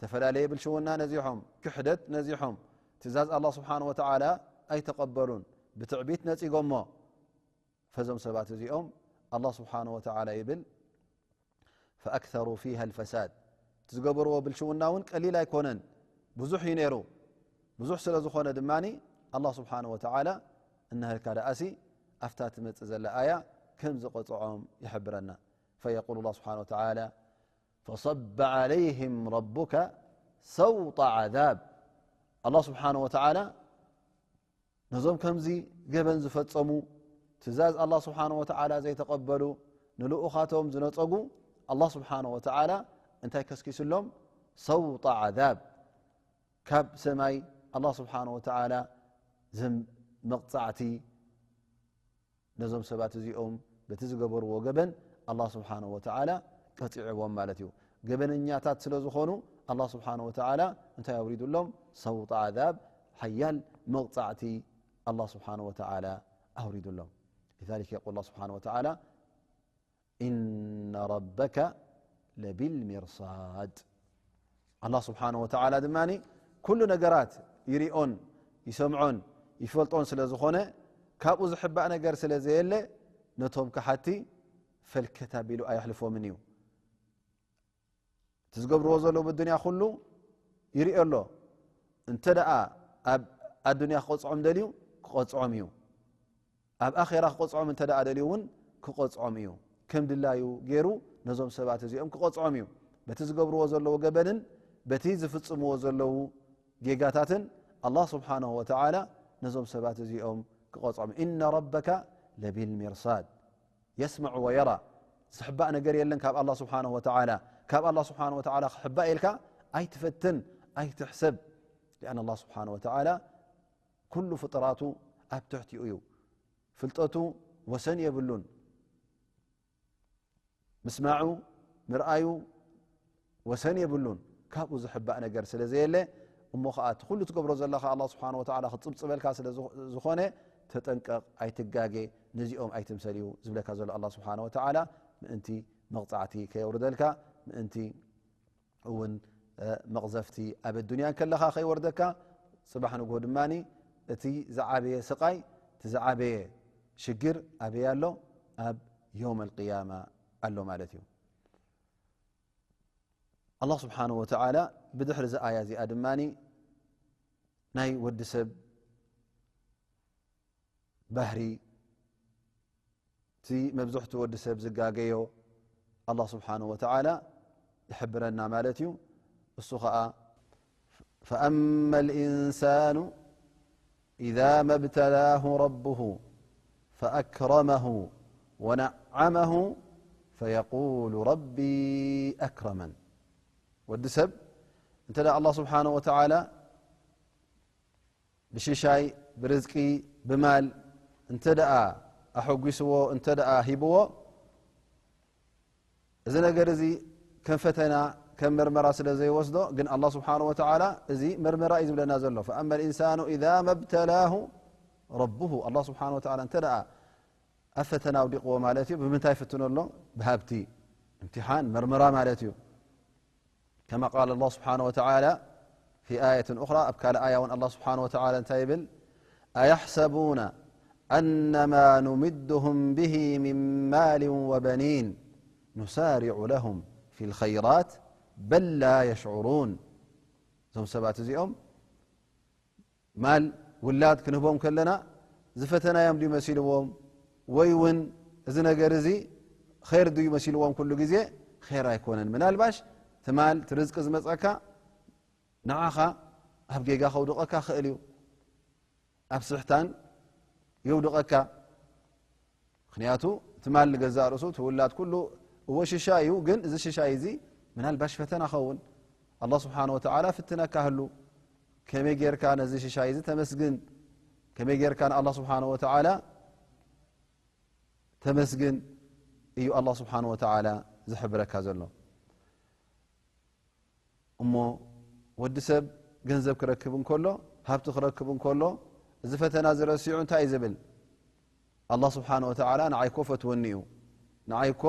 ተፈላለየ ብልሽውና ነዚሖም፣ ክሕደት ነዚሖም፣ ትእዛዝ ኣላህ ስብሓነ ወተዓላ ኣይተቐበሉን፣ ብትዕቢት ነጺጎሞ። ፈዞም ሰባት እዚኦም ኣላህ ስብሓነ ወተዓላ ይብል፣ ፈኣክተሩ ፊሃ ልፈሳድ። እቲ ዝገበርዎ ብልሽውና እውን ቀሊል ኣይኮነን፣ ብዙሕ እዩ ነይሩ። ብዙሕ ስለ ዝኾነ ድማ ኣላህ ስብሓነ ወተዓላ እነሀልካ ደኣሲ ኣብታ ትመጽእ ዘላ ኣያ ከም ዝቐጽዖም ይሕብረና። ፈየቁል ኣላህ ስብሓነ ወተዓላ ፈሰበ ዓለይህም ረቡከ ሰውጠ ዓዛብ። ኣላህ ስብሓነ ወተዓላ ነዞም ከምዚ ገበን ዝፈጸሙ፣ ትእዛዝ ኣላህ ስብሓነ ወተዓላ ዘይተቐበሉ፣ ንልኡኻቶም ዝነጸጉ፣ ኣላህ ስብሓነ ወተዓላ እንታይ ከስኪስሎም? ሰውጠ ዓዛብ፣ ካብ ሰማይ ኣላህ ስብሓነ ወተዓላ ዝም መቕጻዕቲ ነዞም ሰባት እዚኦም በቲ ዝገበርዎ ገበን ኣላህ ስብሓነ ወተዓላ ቀጺዕዎም ማለት እዩ። ገበነኛታት ስለ ዝኾኑ ኣላህ ስብሓነ ወተዓላ እንታይ ኣውሪዱሎም? ሰውጠ ዓዛብ፣ ሓያል መቕጻዕቲ ኣላህ ስብሓነ ወተዓላ ኣውሪዱሎም። لذلك يقول الله سبحانه وتعالى إن ربك ለቢልሚርሳድ። ኣላህ ስብሓነሁ ወተዓላ ድማ ኩሉ ነገራት ይሪኦን ይሰምዖን ይፈልጦን ስለ ዝኾነ፣ ካብኡ ዝሕባእ ነገር ስለ ዘየለ፣ ነቶም ከሓቲ ፈልከት ኣቢሉ ኣየሕልፎምን እዩ። እቲ ዝገብርዎ ዘለዉ ብዱንያ ኩሉ ይሪኦ ኣሎ። እንተ ደኣ ኣብ ኣዱንያ ክቐጽዖም ደልዩ፣ ክቐጽዖም እዩ። ኣብ ኣኼራ ክቐጽዖም እንተ ደኣ ደልዩ እውን ክቐጽዖም እዩ። ከም ድላዩ ገይሩ ነዞም ሰባት እዚኦም ክቐጽዖም እዩ። በቲ ዝገብርዎ ዘለዉ ገበንን በቲ ዝፍጽምዎ ዘለዉ ጌጋታትን ኣላህ ስብሓነሁ ወተዓላ ነዞም ሰባት እዚኦም ክቐጽዖም እዩ። ኢነ ረበካ ለቢልሚርሳድ። የስመዑ ወየራ። ዝሕባእ ነገር የለን ካብ ኣላህ ስብሓነሁ ወተዓላ። ካብ ኣላህ ስብሓነሁ ወተዓላ ክሕባእ ኢልካ ኣይትፈትን፣ ኣይትሕሰብ። ሊኣን ኣላህ ስብሓነሁ ወተዓላ ኩሉ ፍጥራቱ ኣብ ትሕቲኡ እዩ። ፍልጠቱ ወሰን የብሉን። ምስማዑ፣ ምርኣዩ ወሰን የብሉን። ካብኡ ዝሕባእ ነገር ስለ ዘየለ፣ እሞ ኸኣ እቲ ኩሉ ትገብሮ ዘለኻ ኣላህ ስብሓነሁ ወተዓላ ክጽብጽበልካ ስለ ዝኾ-፣ ዝኾነ፣ ተጠንቀቕ፣ ኣይትጋጌ፣ ነዚኦም ኣይትምሰል እዩ ዝብለካ ዘሎ ኣላህ ስብሓነሁ ወተዓላ፣ ምእንቲ መቕጻዕቲ ከየውርደልካ፣ ምእንቲ እውን፣ እ፣ መቕዘፍቲ ኣብ ኣዱንያ እንከለኻ ከይወርደካ፣ ጽባሕ ንግሆ ድማ እቲ ዝዓበየ ስቓይ፣ እቲ ዝዓበየ ሽግር ኣበይ ኣሎ? ኣብ የውም ኣልቅያማ ኣሎ ማለት እዩ። ኣላህ ስብሓነሁ ወተዓላ ብድሕሪ እዚ ኣያ እዚኣ ድማ ናይ ወዲ ሰብ ባህሪ፣ እቲ መብዝሕቱ ወዲ ሰብ ዝጋገዮ ኣላህ ስብሓነሁ ወተዓላ ይሕብረና ማለት እዩ። እሱ ኸኣ፣ فأما الإنسان إذا ما ابتلاه ربه فأكرمه ونعمه فيقول ربي أكرمن። ወዲ ሰብ እንተ ደኣ ኣላህ ስብሓነሁ ወተዓላ ብሽሻይ፣ ብርዝቂ፣ ብማል እንተ ደኣ ኣሐጒስዎ፣ እንተ ደኣ ሂብዎ፣ እዚ ነገር እዚ ከም ፈተና፣ ከም መርመራ ስለ ዘይወስዶ፣ ግን ኣላህ ስብሓነሁ ወተዓላ እዚ መርመራ እዩ ዝብለና ዘሎ። فأما الإنسان إذا ما ابتلاه ربه، ኣላህ ስብሓነሁ ወተዓላ እንተ ደኣ ኣብ ፈተና ኣውዲቕዎ ማለት እዩ። ብምንታይ ይፍትኖ ኣሎ? ብሃብቲ። እምትሓን፣ መርመራ ማለት እዩ። كما قال الله سبحانه وتعالى في آية أخرى، ኣብ ካልእ ኣያ እውን ኣላህ ስብሓነሁ ወተዓላ እንታይ ይብል? أيحسبون أنما نمدهم به من مال وبنين نسارع لهم في الخيرات بل لا يشعرون። እዞም ሰባት እዚኦም ማል፣ ውላድ ክንህቦም ከለና ዝፈተናዮም ድዩ መሲልዎም? ወይ እውን እዚ ነገር እዚ ኸይር ድዩ መሲልዎም? ኩሉ ግዜ ኸይር ኣይኮነን። ምናልባሽ እቲ ማል፣ እቲ ርዝቂ ዝመጸካ ንዓኻ ኣብ ጌጋ ከውድቐካ ክእል እዩ። ኣብ ስሕታን የውድቐካ። ምኽንያቱ እቲ ማል ንገዛእ ርእሱ፣ እቲ ውላድ ኩሉ እወ ሽሻይ እዩ፣ ግን እዚ ሽሻይ እዚ ምናልባሽ ፈተና ኸውን። ኣላህ ስብሓነ ወተዓላ ፍትነካ ህሉ። ከመይ ጌርካ ነዚ ሽሻይ እዚ ተመስግን? ከመይ ጌርካ ንኣላህ ስብሓነ ወተዓላ ተመስግን እዩ ኣላህ ስብሓነ ወተዓላ ዝሕብረካ ዘሎ። እሞ ወዲ ሰብ ገንዘብ ክረክብ እንከሎ፣ ሃብቲ ክረክብ እንከሎ፣ እዚ ፈተና እዚ ረሲዑ እንታይ እዩ ዝብል? ኣላህ ስብሓነ ወተዓላ ንዓይ እኮ ፈትወኒ እዩ፣ ንዓይ እኮ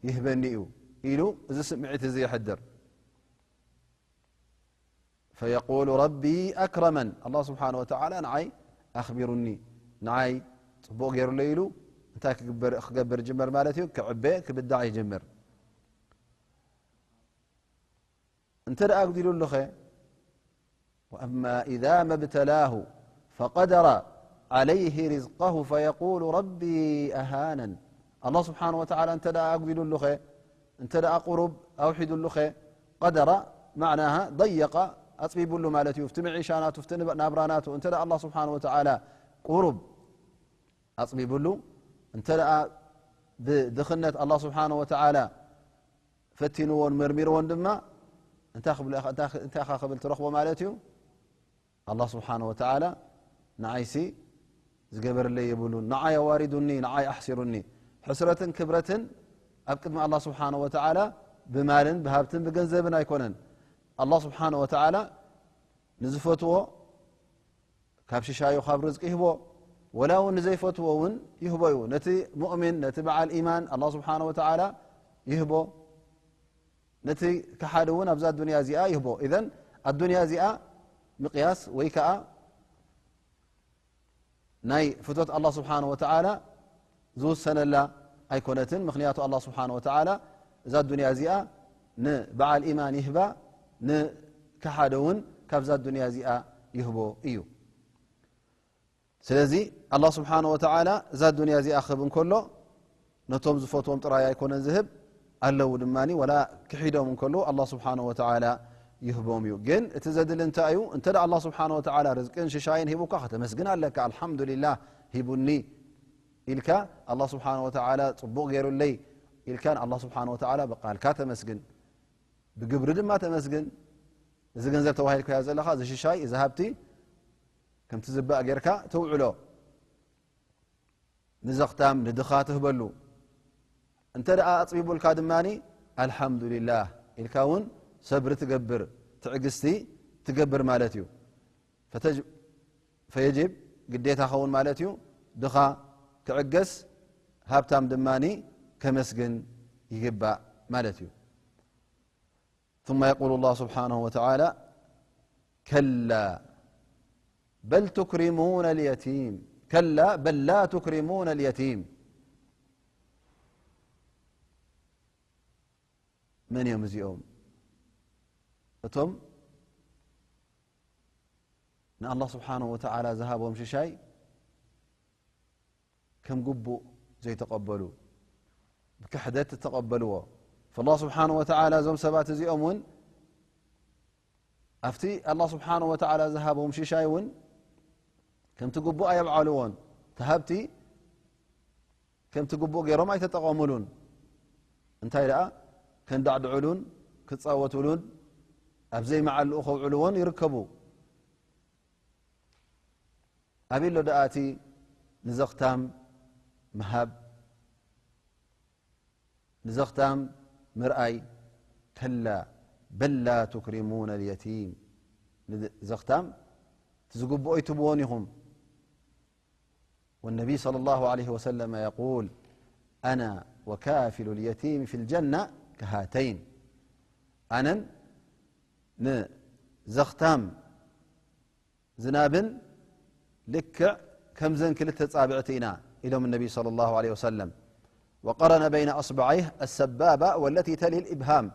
ይህበኒ እዩ ኢሉ እዚ ስምዒት እዚ የሕድር። ፈየቁሉ ረቢ ኣክረመን፣ ኣላህ ስብሓነ ወተዓላ ንዓይ ኣኽቢሩኒ፣ ንዓይ ጽቡቕ ገይሩለይ ኢሉ እንታይ ክግበር፣ ክገብር ይጅመር ማለት እዩ? ክዕበ፣ ክብዳዕ ይጅምር። እንተ ደኣ ኣጉዲሉሉኸ? ወኣማ ኢዛ መብተላሁ ፈቀደረ ዓለይህ ሪዝቀሁ ፈየቁሉ ረቢ ኣሃነን። ኣላህ ስብሓነ ወተዓላ እንተ ደኣ ኣጉዲሉሉኸ? እንተ ደኣ ቁሩብ ኣውሒዱሉኸ? ቀደረ ማዕናሃ ደየቀ፣ ኣጽቢቡሉ ማለት እዩ። ኣብቲ መዒሻ ናቱ፣ ኣብቲ ንብ-፣ ናብራ ናቱ እንተ ደኣ ኣላህ ስብሓነ ወተዓላ ቁሩብ ኣጽቢቡሉ፣ እንተ ደኣ ብድኽነት ኣላህ ስብሓነ ወተዓላ ፈቲንዎን መርሚርዎን ድማ፣ እንታይ ክብል፣ እንታይ፣ እንታይ ኢኻ ክብል ትረኽቦ ማለት እዩ? ኣላህ ስብሓነ ወተዓላ ንዓይሲ ዝገበረለይ የብሉን፣ ንዓይ ኣዋሪዱኒ፣ ንዓይ ኣሕሲሩኒ። ሕስረትን ክብረትን ኣብ ቅድሚ ኣላህ ስብሓነ ወተዓላ ብማልን ብሃብትን ብገንዘብን ኣይኮነን። ኣላህ ስብሓነ ወተዓላ ንዝፈትዎ ካብ ሽሻዩ ካብ ርዝቂ ይህቦ፣ ወላ እውን ንዘይፈትዎ እውን ይህቦ እዩ። ነቲ ሙእሚን፣ ነቲ በዓል ኢማን ኣላህ ስብሓነ ወተዓላ ይህቦ። ነቲ ከሓዲ እውን ኣብዛ ኣዱንያ እዚኣ ይህቦ። ኢዘን ኣዱንያ እዚኣ ምቕያስ ወይ ከዓ ናይ ፍቶት ኣላህ ስብሓን ወተዓላ ዝውሰነላ ኣይኮነትን። ምኽንያቱ ኣላህ ስብሓን ወተዓላ እዛ ኣዱንያ እዚኣ ንበዓል ኢማን ይህባ፣ ንከሓደ እውን ካብዛ ኣዱንያ እዚኣ ይህቦ እዩ። ስለዚ ኣላህ ስብሓን ወተዓላ እዛ ኣዱንያ እዚኣ ክህብ እንከሎ ነቶም ዝፈትዎም ጥራይ ኣይኮነን ዝህብ፣ ኣለዉ ድማ ወላ ክሒዶም እንከለዉ ኣላህ ስብሓን ወተዓላ ይህቦም እዩ። ግን እቲ ዘድሊ እንታይ እዩ? እንተ ደኣ ኣላህ ስብሓን ወተዓላ ርዝቅን ሽሻይን ሂቡካ ከተመስግን ኣለካ። ኣልሓምዱሊላህ ሂቡኒ ኢልካ፣ ኣላህ ስብሓን ወተዓላ ጽቡቕ ገይሩለይ ኢልካ ንኣላህ ስብሓን ወተዓላ ብቃልካ ተመስግን፣ ብግብሪ ድማ ተመስግን። እዚ ገንዘብ ተዋሂልካዮ ዘለኻ፣ እዚ ሽሻይ፣ እዚ ሃብቲ ከምቲ ዝባእ ጌርካ ተውዕሎ። ንዘኽታም ንድኻ ትህበሉ። እንተ ደኣ ኣጽቢቡልካ ድማ ኣልሓምዱሊላህ ኢልካ እውን ሰብሪ ትገብር፣ ትዕግስቲ ትገብር ማለት እዩ። ፈተጅ-፣ ፈየጅብ ግዴታ ኸውን ማለት እዩ። ድኻ ክዕገስ፣ ሃብታም ድማ ከመስግን ይግባእ ማለት እዩ። ثم يقول الله سبحانه وتعالى: كلا بل تكرمون اليتيم، كلا بل لا تكرمون اليتيم. መን እዮም እዚኦም? እቶም ንኣላህ ስብሓንሁ ወተዓላ ዝሃቦም ሽሻይ ከም ግቡእ ዘይተቐበሉ፣ ብክሕደት ዝተቐበልዎ። ፈላህ ስብሓንሁ ወተዓላ እዞም ሰባት እዚኦም እውን ኣብቲ ኣላህ ስብሓንሁ ወተዓላ ዝሃቦም ሽሻይ እውን ከምቲ ግቡእ ኣየብዓልዎን። እቲ ሃብቲ ከምቲ ግቡእ ገይሮም ኣይተጠቐሙሉን። እንታይ ደኣ ከንዳዕድዕሉን ክጻወቱሉን ኣብ ዘይመዓልኡ ከውዕልዎን ይርከቡ። ኣበይ ኣሎ ደኣ እቲ ንዘኽታም ምሃብ፣ ንዘኽታም ምርኣይ? ከላ በል ላ ቱክሪሙነ ልየቲም። ንዘኽታም እቲ ዝግብኦ ኣይትብዎን ኢኹም። والنبي صلى الله عليه وسلم يقول: أنا وكافل اليتيم في الجنة كهاتين. ኣነን ንዘኽታም ዝናብን ልክዕ ከምዘን ክልተ ጻብዕቲ ኢና ኢሎም ነቢ صلى الله عليه وسلم. وقرن بين أصبعيه السبابة والتي تلي الإبهام،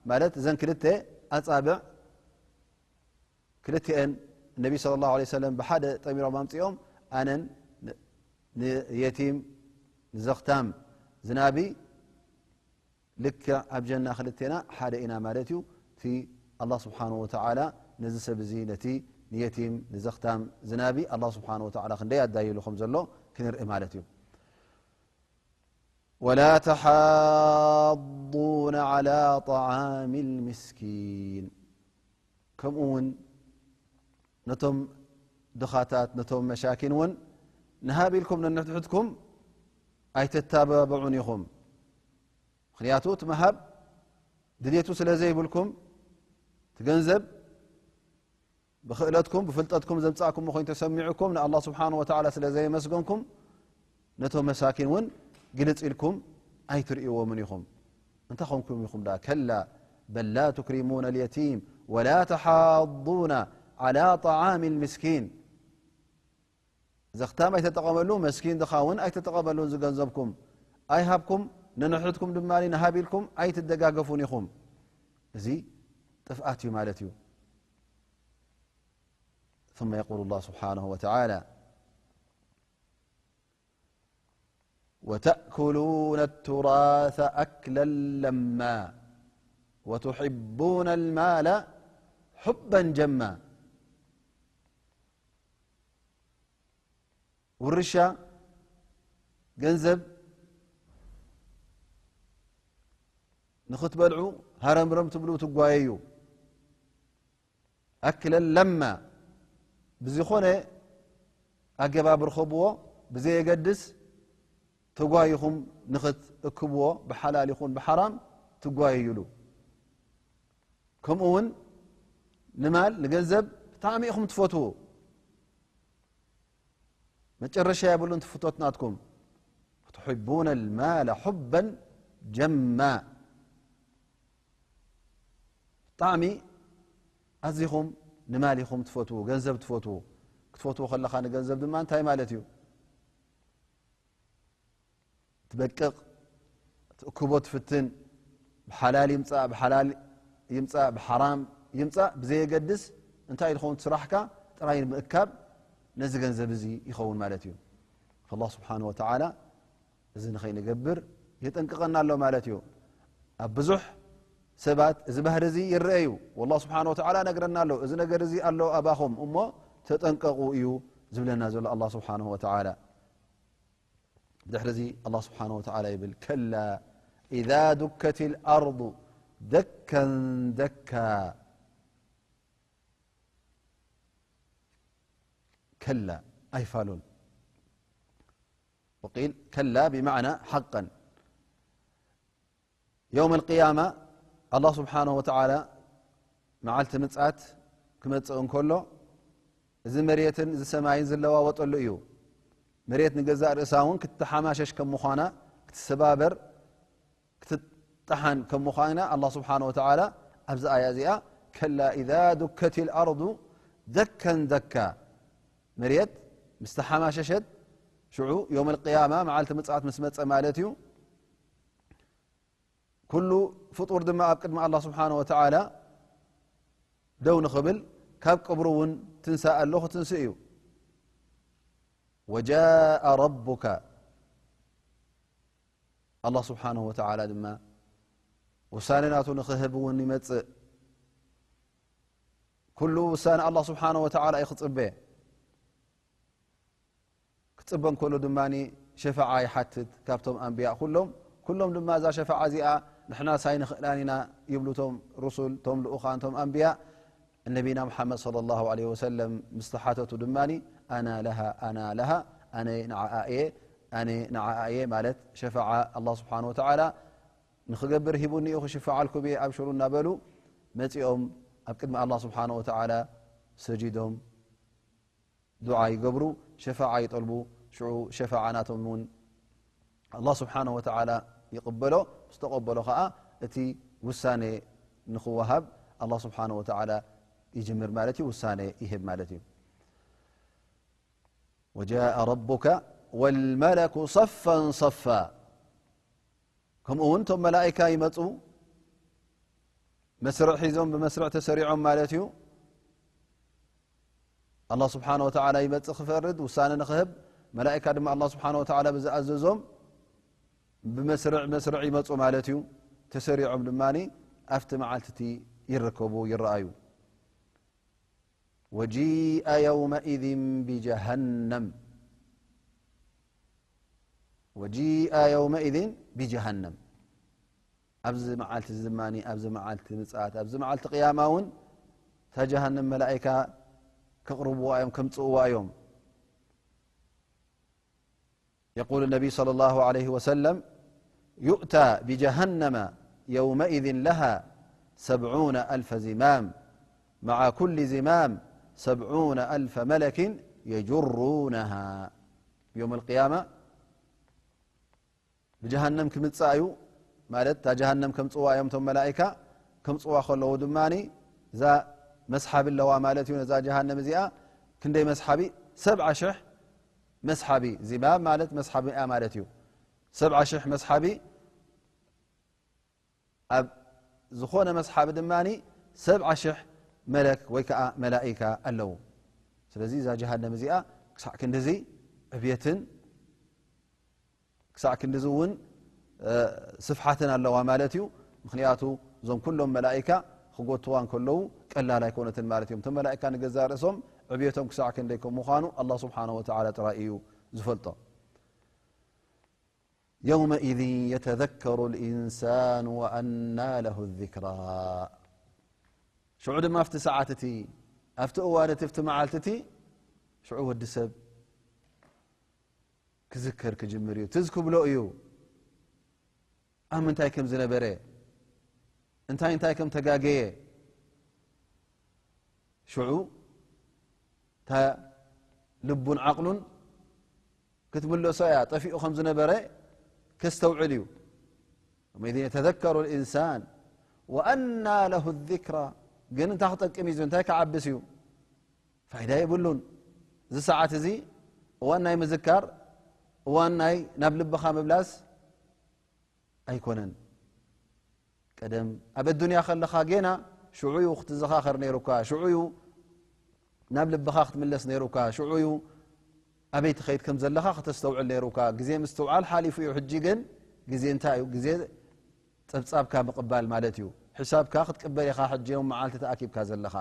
ማለት እዘን ክልተ ኣጻብዕ ክልቲኤን ነቢ صلى الله عليه وسلم ብሓደ ጠሚሮም ኣምጺኦም ኣነን ን-፣ ንየቲም ንዘኽታም ዝናቢ ልክዕ ኣብ ጀና ክልቴና ሓደ ኢና ማለት እዩ። እቲ ኣላህ ስብሓንሁ ወተዓላ ነዚ ሰብ እዚ ነቲ ንየቲም ንዘኽታም ዝናቢ ኣላህ ስብሓንሁ ወተዓላ ክንደይ ኣዳይሉ ከም ዘሎ ክንርኢ ማለት እዩ። ولا تحاضون على طعام المسكين. ከምኡ እውን ነቶም ድኻታት ነቶም መሳኪን እውን ንሃብ ኢልኩም ነንሕድሕድኩም ኣይተተባብዑን ኢኹም። ምኽንያቱ እቲ ምሃብ ድልየቱ ስለ ዘይብልኩም፣ እቲ ገንዘብ ብኽእለትኩም ብፍልጠትኩም ዘምጻእኩሞ ኮይኑ ተሰሚዑኩም ንኣላህ ስብሓንሁ ወተዓላ ስለ ዘየመስገንኩም፣ ነቶም መሳኪን እውን ግልጽ ኢልኩም ኣይትርእይዎምን ኢኹም። እንታይ ኾንኩም ኢኹም ደኣ? ከላ በል ላ ቱክሪሙነ ልየቲም ወላ ተሓዱነ ዓላ ጠዓሚ ልምስኪን። ዘኽታም ኣይተጠቐመሉ፣ መስኪን ድኻ እውን ኣይተጠቐመሉን። ዝገንዘብኩም ኣይሃብኩም፣ ነንሕድኩም ድማ ንሃብ ኢልኩም ኣይትደጋገፉን ኢኹም። እዚ ጥፍኣት እዩ ማለት እዩ። ثم يقول الله سبحانه وتعالى: وتأكلون التراث أكلا لما وتحبون المال حبا جما. ውርሻ ገንዘብ ንኽትበልዑ ሃረምረም ትብሉ ትጓየዩ። ኣክለን ለማ፣ ብዝኾነ ኣገባብ ርኸብዎ፣ ብዘየገድስ ተጓይኹም ንኽትእክብዎ፣ ብሓላል ይኹን ብሓራም ትጓየዩሉ። ከምኡ እውን ንማል፣ ንገንዘብ ብጣዕሚ ኢኹም ትፈትዉ። መጨረሻ የብሉን እቲ ፍቶት ናትኩም። وتحبون المال حبا جما። ብጣዕሚ ኣዚኹም ንማል ኢኹም ትፈትዉ፣ ገንዘብ ትፈትዉ። ክትፈትዎ ከለኻ ንገንዘብ ድማ እንታይ ማለት እዩ? ትበቅቕ፣ ትእክቦ ትፍትን፣ ብሓላል ይምጻእ፣ ብሓላል ይምጻእ፣ ብሓራም ይምጻእ፣ ብዘየገድስ እንታይ ዝኸውን ስራሕካ ጥራይ ንምእካብ ነዚ ገንዘብ እዚ ይኸውን ማለት እዩ። ኣላህ ስብሓነ ወተዓላ እዚ ንኸይንገብር የጠንቅቐና ኣሎ ማለት እዩ። ኣብ ብዙሕ ሰባት እዚ ባህሪ እዚ ይረአ እዩ። ወላህ ስብሓነ ወተዓላ ነግረና ኣሎ፣ እዚ ነገር እዚ ኣሎ ኣባኹም እሞ ተጠንቀቑ እዩ ዝብለና ዘሎ ኣላህ ስብሓነሁ ወተዓላ። ብድሕሪ እዚ ኣላህ ስብሓነሁ ወተዓላ ይብል፣ ከላ ኢዛ ዱከት ልኣርዱ ደከን ደካ። ከላ ኣይፋሉን። ወቂል ከላ ብማዕና ሓቀን። የውም ኣልቅያማ ኣላህ ስብሓነሁ ወተዓላ መዓልቲ ምጽኣት ክመጽእ እንከሎ፣ እዚ መሬትን እዚ ሰማይን ዝለዋወጠሉ እዩ። መሬት ንገዛእ ርእሳ እውን ክትተሓማሸሽ ከም ምዃና፣ ክትሰባበር፣ ክትጠሓን ከም ምዃና ኣላህ ስብሓነሁ ወተዓላ ኣብዚ ኣያ እዚኣ፣ ከላ ኢዛ ዱከት ልኣርዱ ደከን ደካ፣ መሬት ምስ ተሓማሸሸት፣ ሽዑ የውም ኣልቅያማ መዓልቲ ምጽኣት ምስ መጸ ማለት እዩ። ኩሉ ፍጡር ድማ ኣብ ቅድሚ ኣላህ ስብሓነሁ ወተዓላ ደው ንኽብል፣ ካብ ቅብሩ እውን ትንሳእ ኣሎ፣ ክትንስእ እዩ። ወጃአ ረቡካ፣ ኣላህ ስብሓነሁ ወተዓላ ድማ ውሳነ ናቱ ንኽህብ እውን ይመጽእ። ኩሉ ውሳነ ኣላህ ስብሓነሁ ወተዓላ እዩ ክጽበ። ክጽበ እንከሎ ድማ ሸፋዓ ይሓትት ካብቶም ኣንብያ ኩሎም። ኩሎም ድማ እዛ ሸፋዓ እዚኣ ንሕናስ ኣይንኽእላን ኢና ይብሉ እቶም ሩሱል፣ እቶም ልኡኻን፣ እቶም ኣንብያ። ነቢና ሙሓመድ ሰለላሁ ዐለይሂ ወሰለም ምስ ተሓተቱ ድማ ኣና ለሃ፣ ኣና ለሃ፣ ኣነ ንዓኣ እየ፣ ኣነ ንዓኣ እየ ማለት ሸፋዓ ኣላህ ስብሓነሁ ወተዓላ ንኽገብር ሂቡኒ እዩ፣ ክሽፈዓልኩም እየ፣ ኣብሽሩ እናበሉ መጺኦም ኣብ ቅድሚ ኣላህ ስብሓነሁ ወተዓላ ሰጂዶም ዱዓ ይገብሩ፣ ሸፋዓ ይጠልቡ። ሽዑ ሸፋዓ ናቶም እውን ኣላህ ስብሓነሁ ወተዓላ ይቕበሎ። ምስ ተቐበሎ ኸዓ እቲ ውሳኔ ንኽወሃብ ኣላህ ስብሓነሁ ወተዓላ ይጅምር ማለት እዩ፣ ውሳኔ ይህብ ማለት እዩ። ወጃአ ረቡከ ወልመለኩ ሰፈን ሰፋ። ከምኡ እውን እቶም መላኢካ ይመጹ፣ መስርዕ ሒዞም፣ ብመስርዕ ተሰሪዖም ማለት እዩ። ኣላህ ስብሓነ ወተዓላ ይመጽእ ክፈርድ፣ ውሳነ ንኽህብ። መላኢካ ድማ ኣላህ ስብሓነ ወተዓላ ብዝኣዘዞም ብመስርዕ መስርዕ ይመጹ ማለት እዩ። ተሰሪዖም ድማ ኣብቲ መዓልቲ እቲ ይርከቡ፣ ይረኣዩ። ወጂአ የውመኢዝን ቢጀሃነም። ወጂአ የውመኢዝን ቢጀሃነም። ኣብዚ መዓልቲ እዚ ድማ፣ ኣብዚ መዓልቲ ምጽኣት፣ ኣብዚ መዓልቲ ቅያማ እውን እታ ጀሃነም መላኢካ ከቕርብዋ እዮም፣ ከምጽእዋ እዮም። يقول النبي صلى الله عليه وسلم: يؤتى بجهنم يومئذ لها سبعون ألف زمام، مع كل زمام سبعون ألف ملك يجرونها. يوم القيامة ብጀሃነም ክምጻእ እዩ ማለት፣ እታ ጀሃነም ከምጽዋ እዮም እቶም መላኢካ። ከምጽዋ ከለዉ ድማ እዛ መስሓቢ ኣለዋ ማለት እዩ። ነዛ ጀሃነም እዚኣ ክንደይ መስሓቢ? ሰብዓ ሽሕ መስሓቢ። ዚማም ማለት መስሓቢ እያ ማለት እዩ። ሰብዓ ሽሕ መስሓቢ። ኣብ ዝኾነ መስሓቢ ድማ ሰብዓ ሽሕ መለክ ወይ ከዓ መላኢካ ኣለዉ። ስለዚ እዛ ጀሃነም እዚኣ ክሳዕ ክንድዚ ዕብየትን ክሳዕ ክንድዚ እውን ስፍሓትን ኣለዋ ማለት እዩ። ምኽንያቱ እዞም ኩሎም መላኢካ ክጎትዋ እንከለዉ ቀላል ኣይኮነትን ማለት እዮም። እቶም መላኢካ ንገዛእ ርእሶም ዕብየቶም ክሳዕ ክንደይ ከም ምዃኑ ኣላህ ስብሓነሁ ወተዓላ ጥራይ እዩ ዝፈልጦ። يومئذ يتذكر الإنسان وأنى له الذكرى. ሽዑ ድማ ኣብቲ ሰዓት እቲ፣ ኣብቲ እዋን እቲ፣ ኣብቲ መዓልቲ እቲ ሽዑ ወዲ ሰብ ክዝከር ክጅምር እዩ። ትዝ ክብሎ እዩ ኣብ ምንታይ ከም ዝነበረ፣ እንታይ እንታይ ከም ተጋገየ። ሽዑ እታ ልቡን ዓቕሉን ክትምለሶ እያ። ጠፊኡ ከም ዝነበረ ከስተውዕል እዩ። يومئذ يتذكر الإنسان وأنى له الذكرى ግን እንታይ ክጠቅም እዩ እንታይ ክዓብስ እዩ ፋይዳ የብሉን እዚ ሰዓት እዚ እዋን ናይ ምዝካር እዋን ናይ ናብ ልብኻ ምብላስ ኣይኮነን ቀደም ኣብ ኣዱንያ ከለኻ ጌና ሽዑ እዩ ክትዘኻኸር ነይሩካ ሽዑ እዩ ናብ ልብኻ ክትምለስ ነይሩካ ሽዑ እዩ ኣበይ ትኸይድ ከም ዘለኻ ከተስተውዕል ነይሩካ ግዜ ምስትውዓል ሓሊፉ እዩ ሕጂ ግን ግዜ እንታይ እዩ ግዜ ጸብጻብካ ምቕባል ማለት እዩ ሕሳብካ ክትቅበል ኢኻ ሕጂ ዮም መዓልቲ ተኣኪብካ ዘለኻ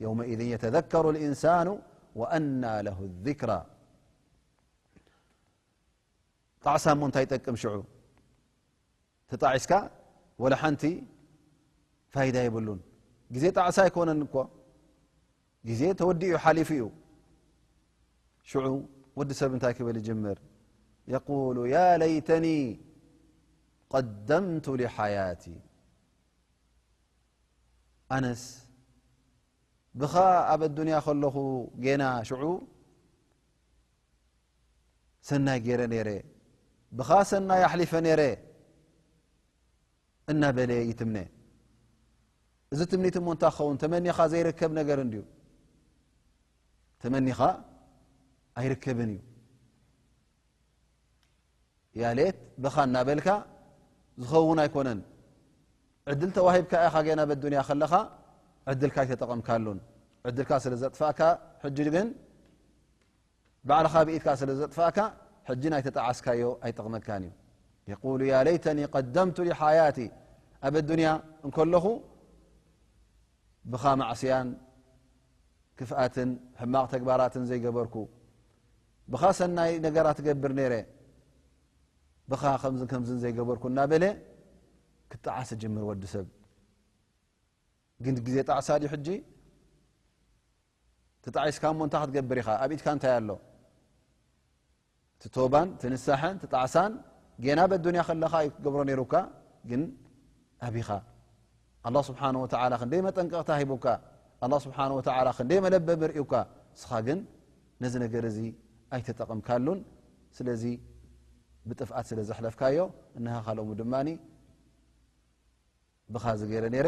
يومئذ يتذكر الإنسان وأنى له الذكرى ጣዕሳ እሞ እንታይ ይጠቅም ሽዑ ተጣዒስካ ወላ ሓንቲ ፋይዳ የብሉን ግዜ ጣዕሳ ኣይኮነን እኮ ግዜ ተወዲኡ ሓሊፉ እዩ ሽዑ ወዲ ሰብ እንታይ ክብል ይጅምር يقول يا ليتني قدمت لحياتي ኣነስ ብኻ ኣብ ኣዱንያ ከለኹ ጌና ሽዑ ሰናይ ገይረ ነይረ ብኻ ሰናይ ኣሕሊፈ ነይረ እናበለ ይትምነ እዚ ትምኒት እሞ እንታይ ክኸውን ተመኒኻ ዘይርከብ ነገር እንድዩ ተመኒኻ ኣይርከብን እዩ ያሌት ብኻ እናበልካ ዝኸውን ኣይኮነን ዕድል ተዋሂብካ ኢኻ ጌና በዱንያ ከለኻ ዕድልካ ኣይተጠቐምካሉን ዕድልካ ስለ ዘጥፋእካ ሕጂ ግን ባዕልኻ ብኢድካ ስለ ዘጥፋእካ ሕጂ ናይ ተጠዓስካዮ ኣይጠቕመካን እዩ يقول يا ليتني قدمت لحياتي ኣብ ኣዱንያ እንከለኹ ብኻ ማዕስያን ክፍኣትን ሕማቕ ተግባራትን ዘይገበርኩ ብኻ ሰናይ ነገራት ትገብር ነይረ ብኻ ከምዝን ከምዝን ዘይገበርኩ እናበለ ክጠዓስ ጅምር ወዲ ሰብ ግን ግዜ ጣዕሳ ድዩ ሕጂ ተጣዒስካ እሞ እንታይ ክትገብር ኢኻ ኣብ ኢድካ እንታይ ኣሎ እቲ ቶባን ትንሳሕን ትጣዕሳን ጌና በዱንያ ከለኻ እዩ ክትገብሮ ነይሩካ ግን ኣቢኻ ኣላ ስብሓን ወተዓላ ክንደይ መጠንቀቕታ ሂቡካ ኣላ ስብሓን ወተዓላ ክንደይ መለበቢ ርእዩካ እስኻ ግን ነዚ ነገር እዚ ኣይተጠቐምካሉን ስለዚ ብጥፍኣት ስለ ዘሕለፍካዮ እነሃኻ ሎሙ ድማ ብኻ ዝገይረ ነይረ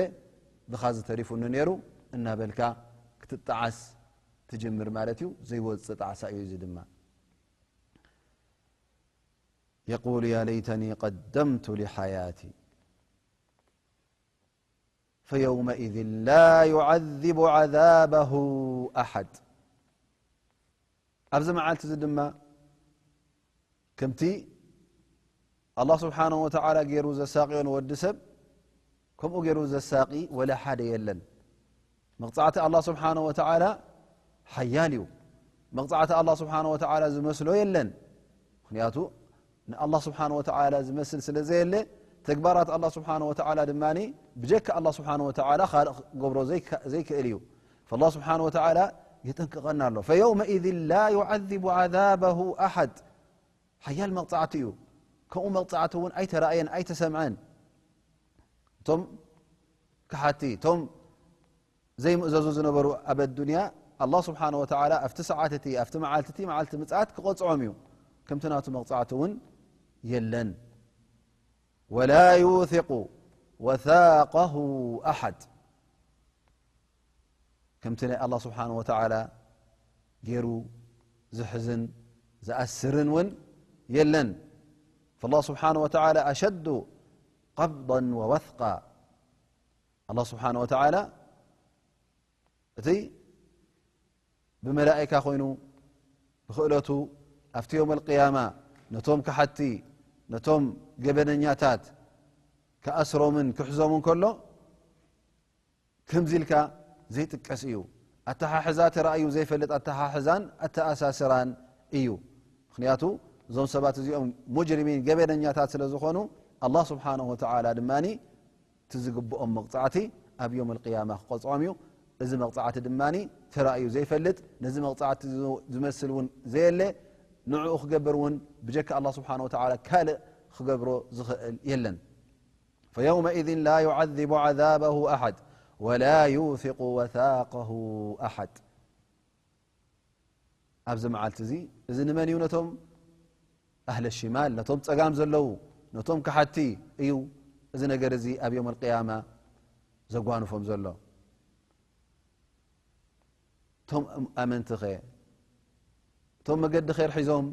ብኻ ዝተሪፉኒ ነይሩ እናበልካ ክትጠዓስ ትጅምር ማለት እዩ ዘይወፅእ ጣዕሳ እዩ እዚ ድማ يقول يا ليتني قدمت لحياتي فيومئذ لا يعذب عذابه أحد ኣብዚ መዓልቲ እዚ ድማ ከምቲ ኣላህ ስብሓነሁ ወተዓላ ገይሩ ዘሳቕዮ ንወዲ ሰብ ከምኡ ገይሩ ዘሳቒ ወላ ሓደ የለን። መቕጻዕቲ ኣላህ ስብሓነሁ ወተዓላ ሓያል እዩ። መቕጻዕቲ ኣላህ ስብሓነሁ ወተዓላ ዝመስሎ የለን። ምኽንያቱ ንኣላህ ስብሓነሁ ወተዓላ ዝመስል ስለ ዘየለ፣ ተግባራት ኣላህ ስብሓነሁ ወተዓላ ድማ ብጀካ ኣላህ ስብሓነሁ ወተዓላ ካልእ ክገብሮ ዘይከ-፣ ዘይክእል እዩ። ፈላህ ስብሓነሁ ወተዓላ የጠንቅቐና ኣሎ። ፈየውመኢዝን ላ ዩዓዚቡ ዓዛበሁ ኣሓድ። ሓያል መቕጻዕቲ እዩ። ከምኡ መቕጻዕቲ እውን ኣይተራእየን፣ ኣይተሰምዐን። እቶም ከሓቲ፣ እቶም ዘይምእዘዙ ዝነበሩ ኣብ ኣዱንያ፣ ኣላህ ስብሓነሁ ወተዓላ ኣብቲ ሰዓት እቲ፣ ኣብቲ መዓልቲ እቲ፣ መዓልቲ ምጽኣት ክቐጽዖም እዩ። ከምቲ ናቱ መቕጻዕቲ እውን የለን። ወላ ዩሲቁ ወሳቀሁ ኣሓድ። ከምቲ ናይ ኣላህ ስብሓነሁ ወተዓላ ገይሩ ዝሕዝን ዝኣስርን እውን የለን። ፈላህ ስብሓነሁ ወተዓላ ኣሸዱ ቀብደን ወወስቃ። ኣላህ ስብሓነሁ ወተዓላ እቲ ብመላኢካ ኮይኑ ብኽእለቱ ኣብቲ ዮም ኣልቅያማ ነቶም ከሓቲ፣ ነቶም ገበነኛታት ክኣስሮምን ክሕዞምን ከሎ፣ ከምዚ ኢልካ ዘይጥቀስ እዩ። ኣተሓሕዛ ተራእዩ ዘይፈልጥ ኣተሓሕዛን ኣተኣሳስራን እዩ። ምኽንያቱ እዞም ሰባት እዚኦም ሙጅሪሚን፣ ገበነኛታት ስለ ዝኾኑ፣ ኣላህ ስብሓነሁ ወተዓላ ድማ እቲ ዝግብኦም መቕጻዕቲ ኣብ ዮም ኣልቅያማ ክቐጽዖም እዩ። እዚ መቕጻዕቲ ድማ ተራእዩ ዘይፈልጥ፣ ነዚ መቕጻዕቲ ዝ-፣ ዝመስል እውን ዘየለ፣ ንዕኡ ክገብር እውን ብጀካ ኣላህ ስብሓነሁ ወተዓላ ካልእ ክገብሮ ዝኽእል የለን። ፈየውመኢዝን ላ ዩዓዚቡ ዓዛበሁ ኣሓድ ወላ ዩሲቁ ወሳቀሁ ኣሓድ። ኣብዚ መዓልቲ እዚ፣ እዚ ንመን እዩ? ነቶም ኣህለ ሽማል፣ ነቶም ጸጋም ዘለዉ፣ ነቶም ከሓቲ እዩ። እዚ ነገር እዚ ኣብ ዮም ኣልቅያማ ዘጓንፎም ዘሎ። እቶም ኣመንቲኸ? እቶም መገዲ ኸይር ሒዞም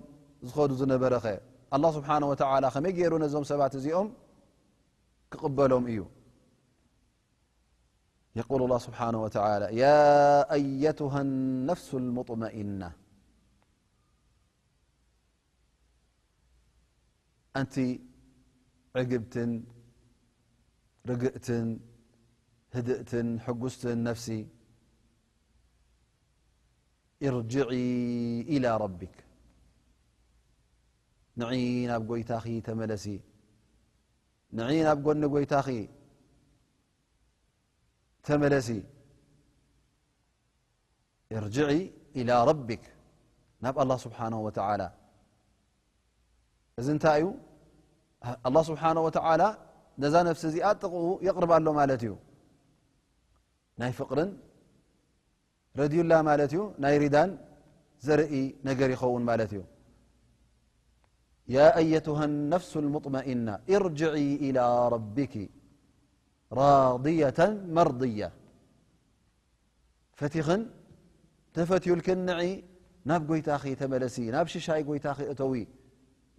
ዝኸዱ ዝነበረኸ? ኣላህ ስብሓነሁ ወተዓላ ከመይ ገይሩ ነዞም ሰባት እዚኦም ክቕበሎም እዩ? የቁሉ ኣላህ ስብሓነሁ ወተዓላ፣ ያ ኣየቱሃ ነፍሱ ልሙጥመኢና፣ ኣንቲ ዕግብትን ርግእትን ህድእትን ሕጉስትን ነፍሲ፣ እርጅዒ ኢላ ረቢክ፣ ንዒ ናብ ጎይታኺ ተመለሲ፣ ንዒ ናብ ጎኒ ጎይታኺ ተመለሲ። እርጅዒ ኢላ ረቢክ፣ ናብ ኣላህ ስብሓነሁ ወተዓላ። እዚ እንታይ እዩ? ኣላህ ስብሓነሁ ወተዓላ ነዛ ነፍሲ እዚኣ ጥቕኡ የቕርባ ኣሎ ማለት እዩ። ናይ ፍቕርን ረድዩላ ማለት እዩ። ናይ ሪዳን ዘርኢ ነገር ይኸውን ማለት እዩ። ያ ኣየቱሃ ነፍሱ ልሙጥመኢና እርጅዒ ኢላ ረቢኪ ራድየተን መርድያ። ፈቲኽን ተፈትዩልክን ንዒ ናብ ጎይታኺ ተመለሲ፣ ናብ ሽሻይ ጎይታኺ እተዊ፣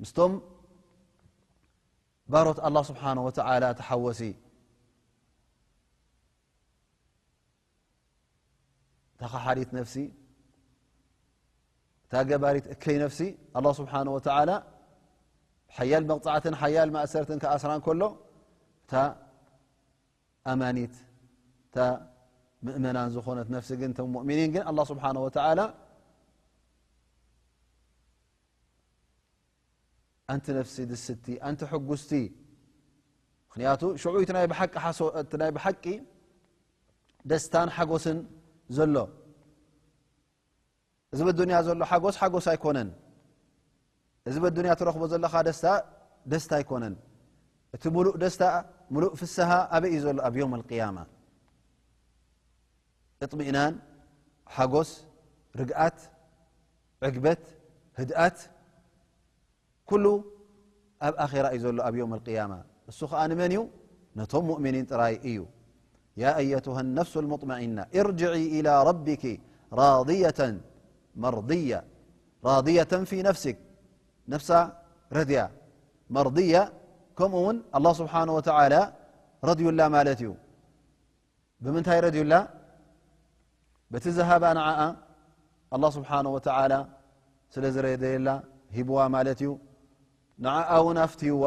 ምስቶም ባሮት ኣላህ ስብሓነሁ ወተዓላ ተሓወሲ። እታ ኸሓዲት ነፍሲ፣ እታ ገባሪት እከይ ነፍሲ፣ ኣላህ ስብሓነሁ ወተዓላ ሓያል መቕጻዕትን ሓያል ማእሰርትን ክኣስራ እንከሎ፣ እታ ኣማኒት፣ እታ ምእመናን ዝኾነት ነፍሲ ግን፣ እቶም ሙእሚኒን ግን፣ ኣላህ ስብሓነሁ ወተዓላ ኣንቲ ነፍሲ ድስቲ፣ ኣንቲ ሕጉስቲ። ምኽንያቱ ሽዑ እቲ ናይ ብሓቂ ሓሶ-፣ እቲ ናይ ብሓቂ ደስታን ሓጎስን ዘሎ። እዚ በዱንያ ዘሎ ሓጎስ፣ ሓጎስ ኣይኮነን። እዚ በዱንያ ትረኽቦ ዘለኻ ደስታ፣ ደስታ ኣይኮነን። እቲ ሙሉእ ደስታ፣ ሙሉእ ፍስሃ ኣበይ እዩ ዘሎ? ኣብ የውም ኣልቅያማ። እጥሚእናን፣ ሓጎስ፣ ርግኣት፣ ዕግበት፣ ህድኣት፣ ኩሉ ኣብ ኣኼራ እዩ ዘሎ፣ ኣብ የውም ኣልቅያማ። እሱ ኸኣ ንመን እዩ? ነቶም ሙእሚኒን ጥራይ እዩ። ያ ኣየቱሃ ነፍሱ ልሙጥመኢና እርጅዒ ኢላ ረቢኪ ራድየተን መርድያ። ራድየተን ፊ ነፍሲክ፣ ነፍሳ ረድያ፣ መርድያ፣ ከምኡ እውን ኣላህ ስብሓነሁ ወተዓላ ረድዩላ ማለት እዩ። ብምንታይ ረድዩላ? በቲ ዝሃባ ንዓኣ ኣላህ ስብሓነሁ ወተዓላ ስለ ዝረደየላ ሂብዋ ማለት እዩ። ንዓኣ እውን ኣፍትይዋ፣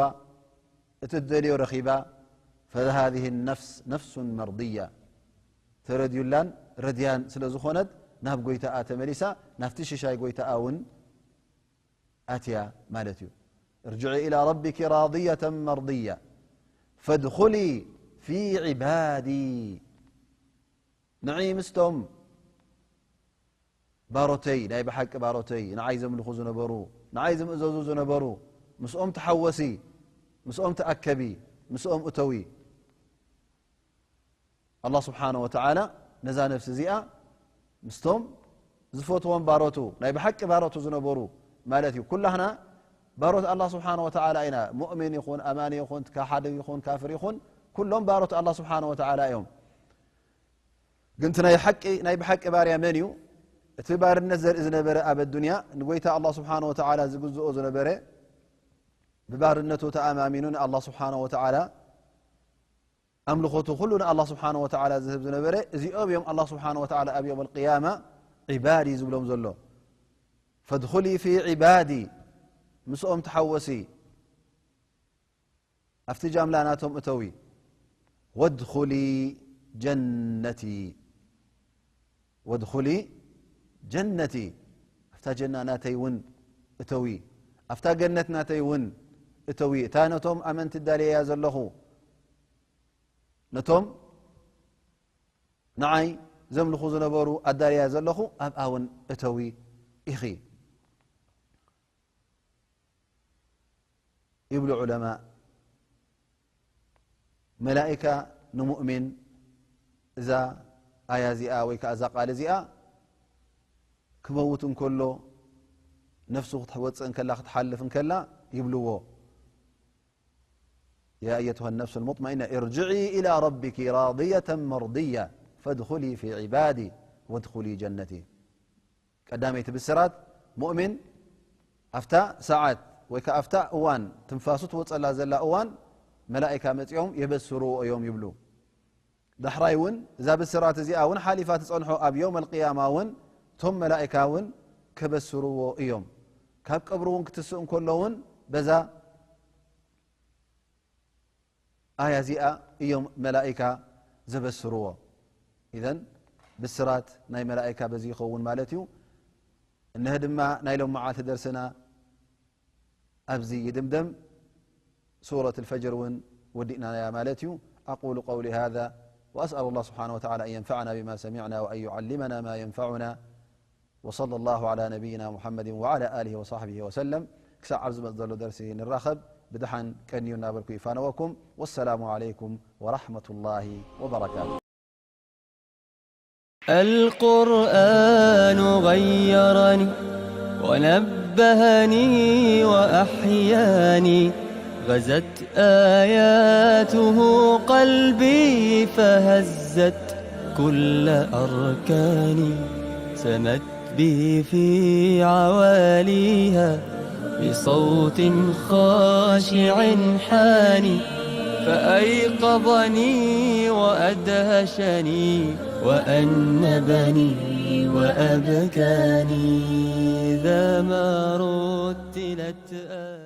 እቲ ትደልዮ ረኺባ። ፈሃዚህ ነፍስ ነፍሱን መርድያ፣ ተረድዩላን ረድያን ስለ ዝኾነት ናብ ጎይታኣ ተመሊሳ፣ ናብቲ ሽሻይ ጎይታኣ እውን ኣትያ ማለት እዩ። ارجعي إلى ربك راضية مرضية فادخلي في عبادي። ንዒ ምስቶም ባሮተይ፣ ናይ ብሓቂ ባሮተይ፣ ንዓይ ዘምልኹ ዝነበሩ፣ ንዓይ ዝምእዘዙ ዝነበሩ፣ ምስኦም ተሓወሲ፣ ምስኦም ተኣከቢ፣ ምስኦም እተዊ። ኣላህ ስብሓነ ወተዓላ ነዛ ነፍሲ እዚኣ ምስቶም ዝፈትዎም ባሮቱ፣ ናይ ብሓቂ ባሮቱ ዝነበሩ ማለት እዩ። ኩላህና ባሮት ኣላህ ስብሓነ ወተዓላ ኢና። ሙእሚን ይኹን፣ ኣማኒ ይኹን፣ ካሓዲ ይኹን፣ ካፍር ይኹን፣ ኩሎም ባሮት ኣላህ ስብሓነ ወተዓላ እዮም። ግን እቲ ናይ ሓቂ፣ ናይ ብሓቂ ባርያ መን እዩ? እቲ ባርነት ዘርኢ ዝነበረ ኣብ ኣዱንያ፣ ንጎይታ ኣላህ ስብሓነ ወተዓላ ዝግዝኦ ዝነበረ፣ ብባርነቱ ተኣማሚኑ ንኣላህ ስብሓነ ወተዓላ ኣምልኾቱ ኩሉ ንኣላህ ስብሓነ ወተዓላ ዝህብ ዝነበረ፣ እዚኦም እዮም ኣላህ ስብሓነ ወተዓላ ኣብ የውም ኣልቅያማ ዒባዲ ዝብሎም ዘሎ። ፈድኹሊ ፊ ዒባዲ፣ ምስኦም ተሓወሲ፣ ኣብቲ ጃምላ ናቶም እተዊ። ወድኹሊ ጀነቲ፣ ወድኹሊ ጀነቲ፣ ኣብታ ጀና ናተይ እውን እተዊ፣ ኣብታ ገነት ናተይ እውን እተዊ። እታ ነቶም ኣመንቲ እዳልየያ ዘለኹ፣ ነቶም ንዓይ ዘምልኹ ዝነበሩ ኣዳልያ ዘለኹ፣ ኣብኣ እውን እተዊ ኢኺ ይብሉ ዑለማእ። መላኢካ ንሙእሚን እዛ ኣያ እዚኣ ወይ ከኣ እዛ ቃል እዚኣ ክመውት እንከሎ፣ ነፍሱ ክትወጽእ እንከላ፣ ክትሓልፍ እንከላ ይብልዎ። يا أيتها النفس المطمئنة ارجعي إلى ربك راضية مرضية فادخلي في عبادي وادخلي جنتي. ቀዳመይቲ ብስራት፣ ሙእሚን ኣብታ ሰዓት ወይ ከኣ ኣብታ እዋን ትንፋሱ ትወጸላ ዘላ እዋን መላኢካ መጺኦም የበስርዎ እዮም ይብሉ። ዳሕራይ እውን እዛ ብስራት እዚኣ እውን ሓሊፋ ትጸንሖ ኣብ የውም ኣልቅያማ እውን እቶም መላኢካ እውን ከበስርዎ እዮም። ካብ ቀብሪ እውን ክትስእ እንከሎ እውን በዛ ኣያ እዚኣ እዮም መላኢካ ዘበስርዎ። ኢዘን ብስራት ናይ መላኢካ በዚ ይኸውን ማለት እዩ። እነሀ ድማ ናይ ሎም መዓልቲ ደርስና ኣብዚ ይድምደም። ሱረት الفجر እውን ወዲእናያ ማለት እዩ። أقول قولي هذا وأسأل الله سبحانه وتعالى أن ينفعنا بما سمعنا وأن يعلمنا ما ينفعنا وصلى الله على نبينا محمد وعلى آله وصحبه وسلم. ክሳብ ኣብ ዝመጽእ ዘሎ ደርሲ ንራኸብ። ብደሓን ቀንዩ እናበልኩ ይፋነወኩም። والسلام عليكم ورحمة الله وبركاته. القرآن غيرني ونبهني وأحياني، غزت آياته قلبي فهزت كل أركاني، سمت به في عواليها بصوت خاشع حاني، فأيقظني وأدهشني وأنبني وأبكاني، إذا ما رتلت آياته.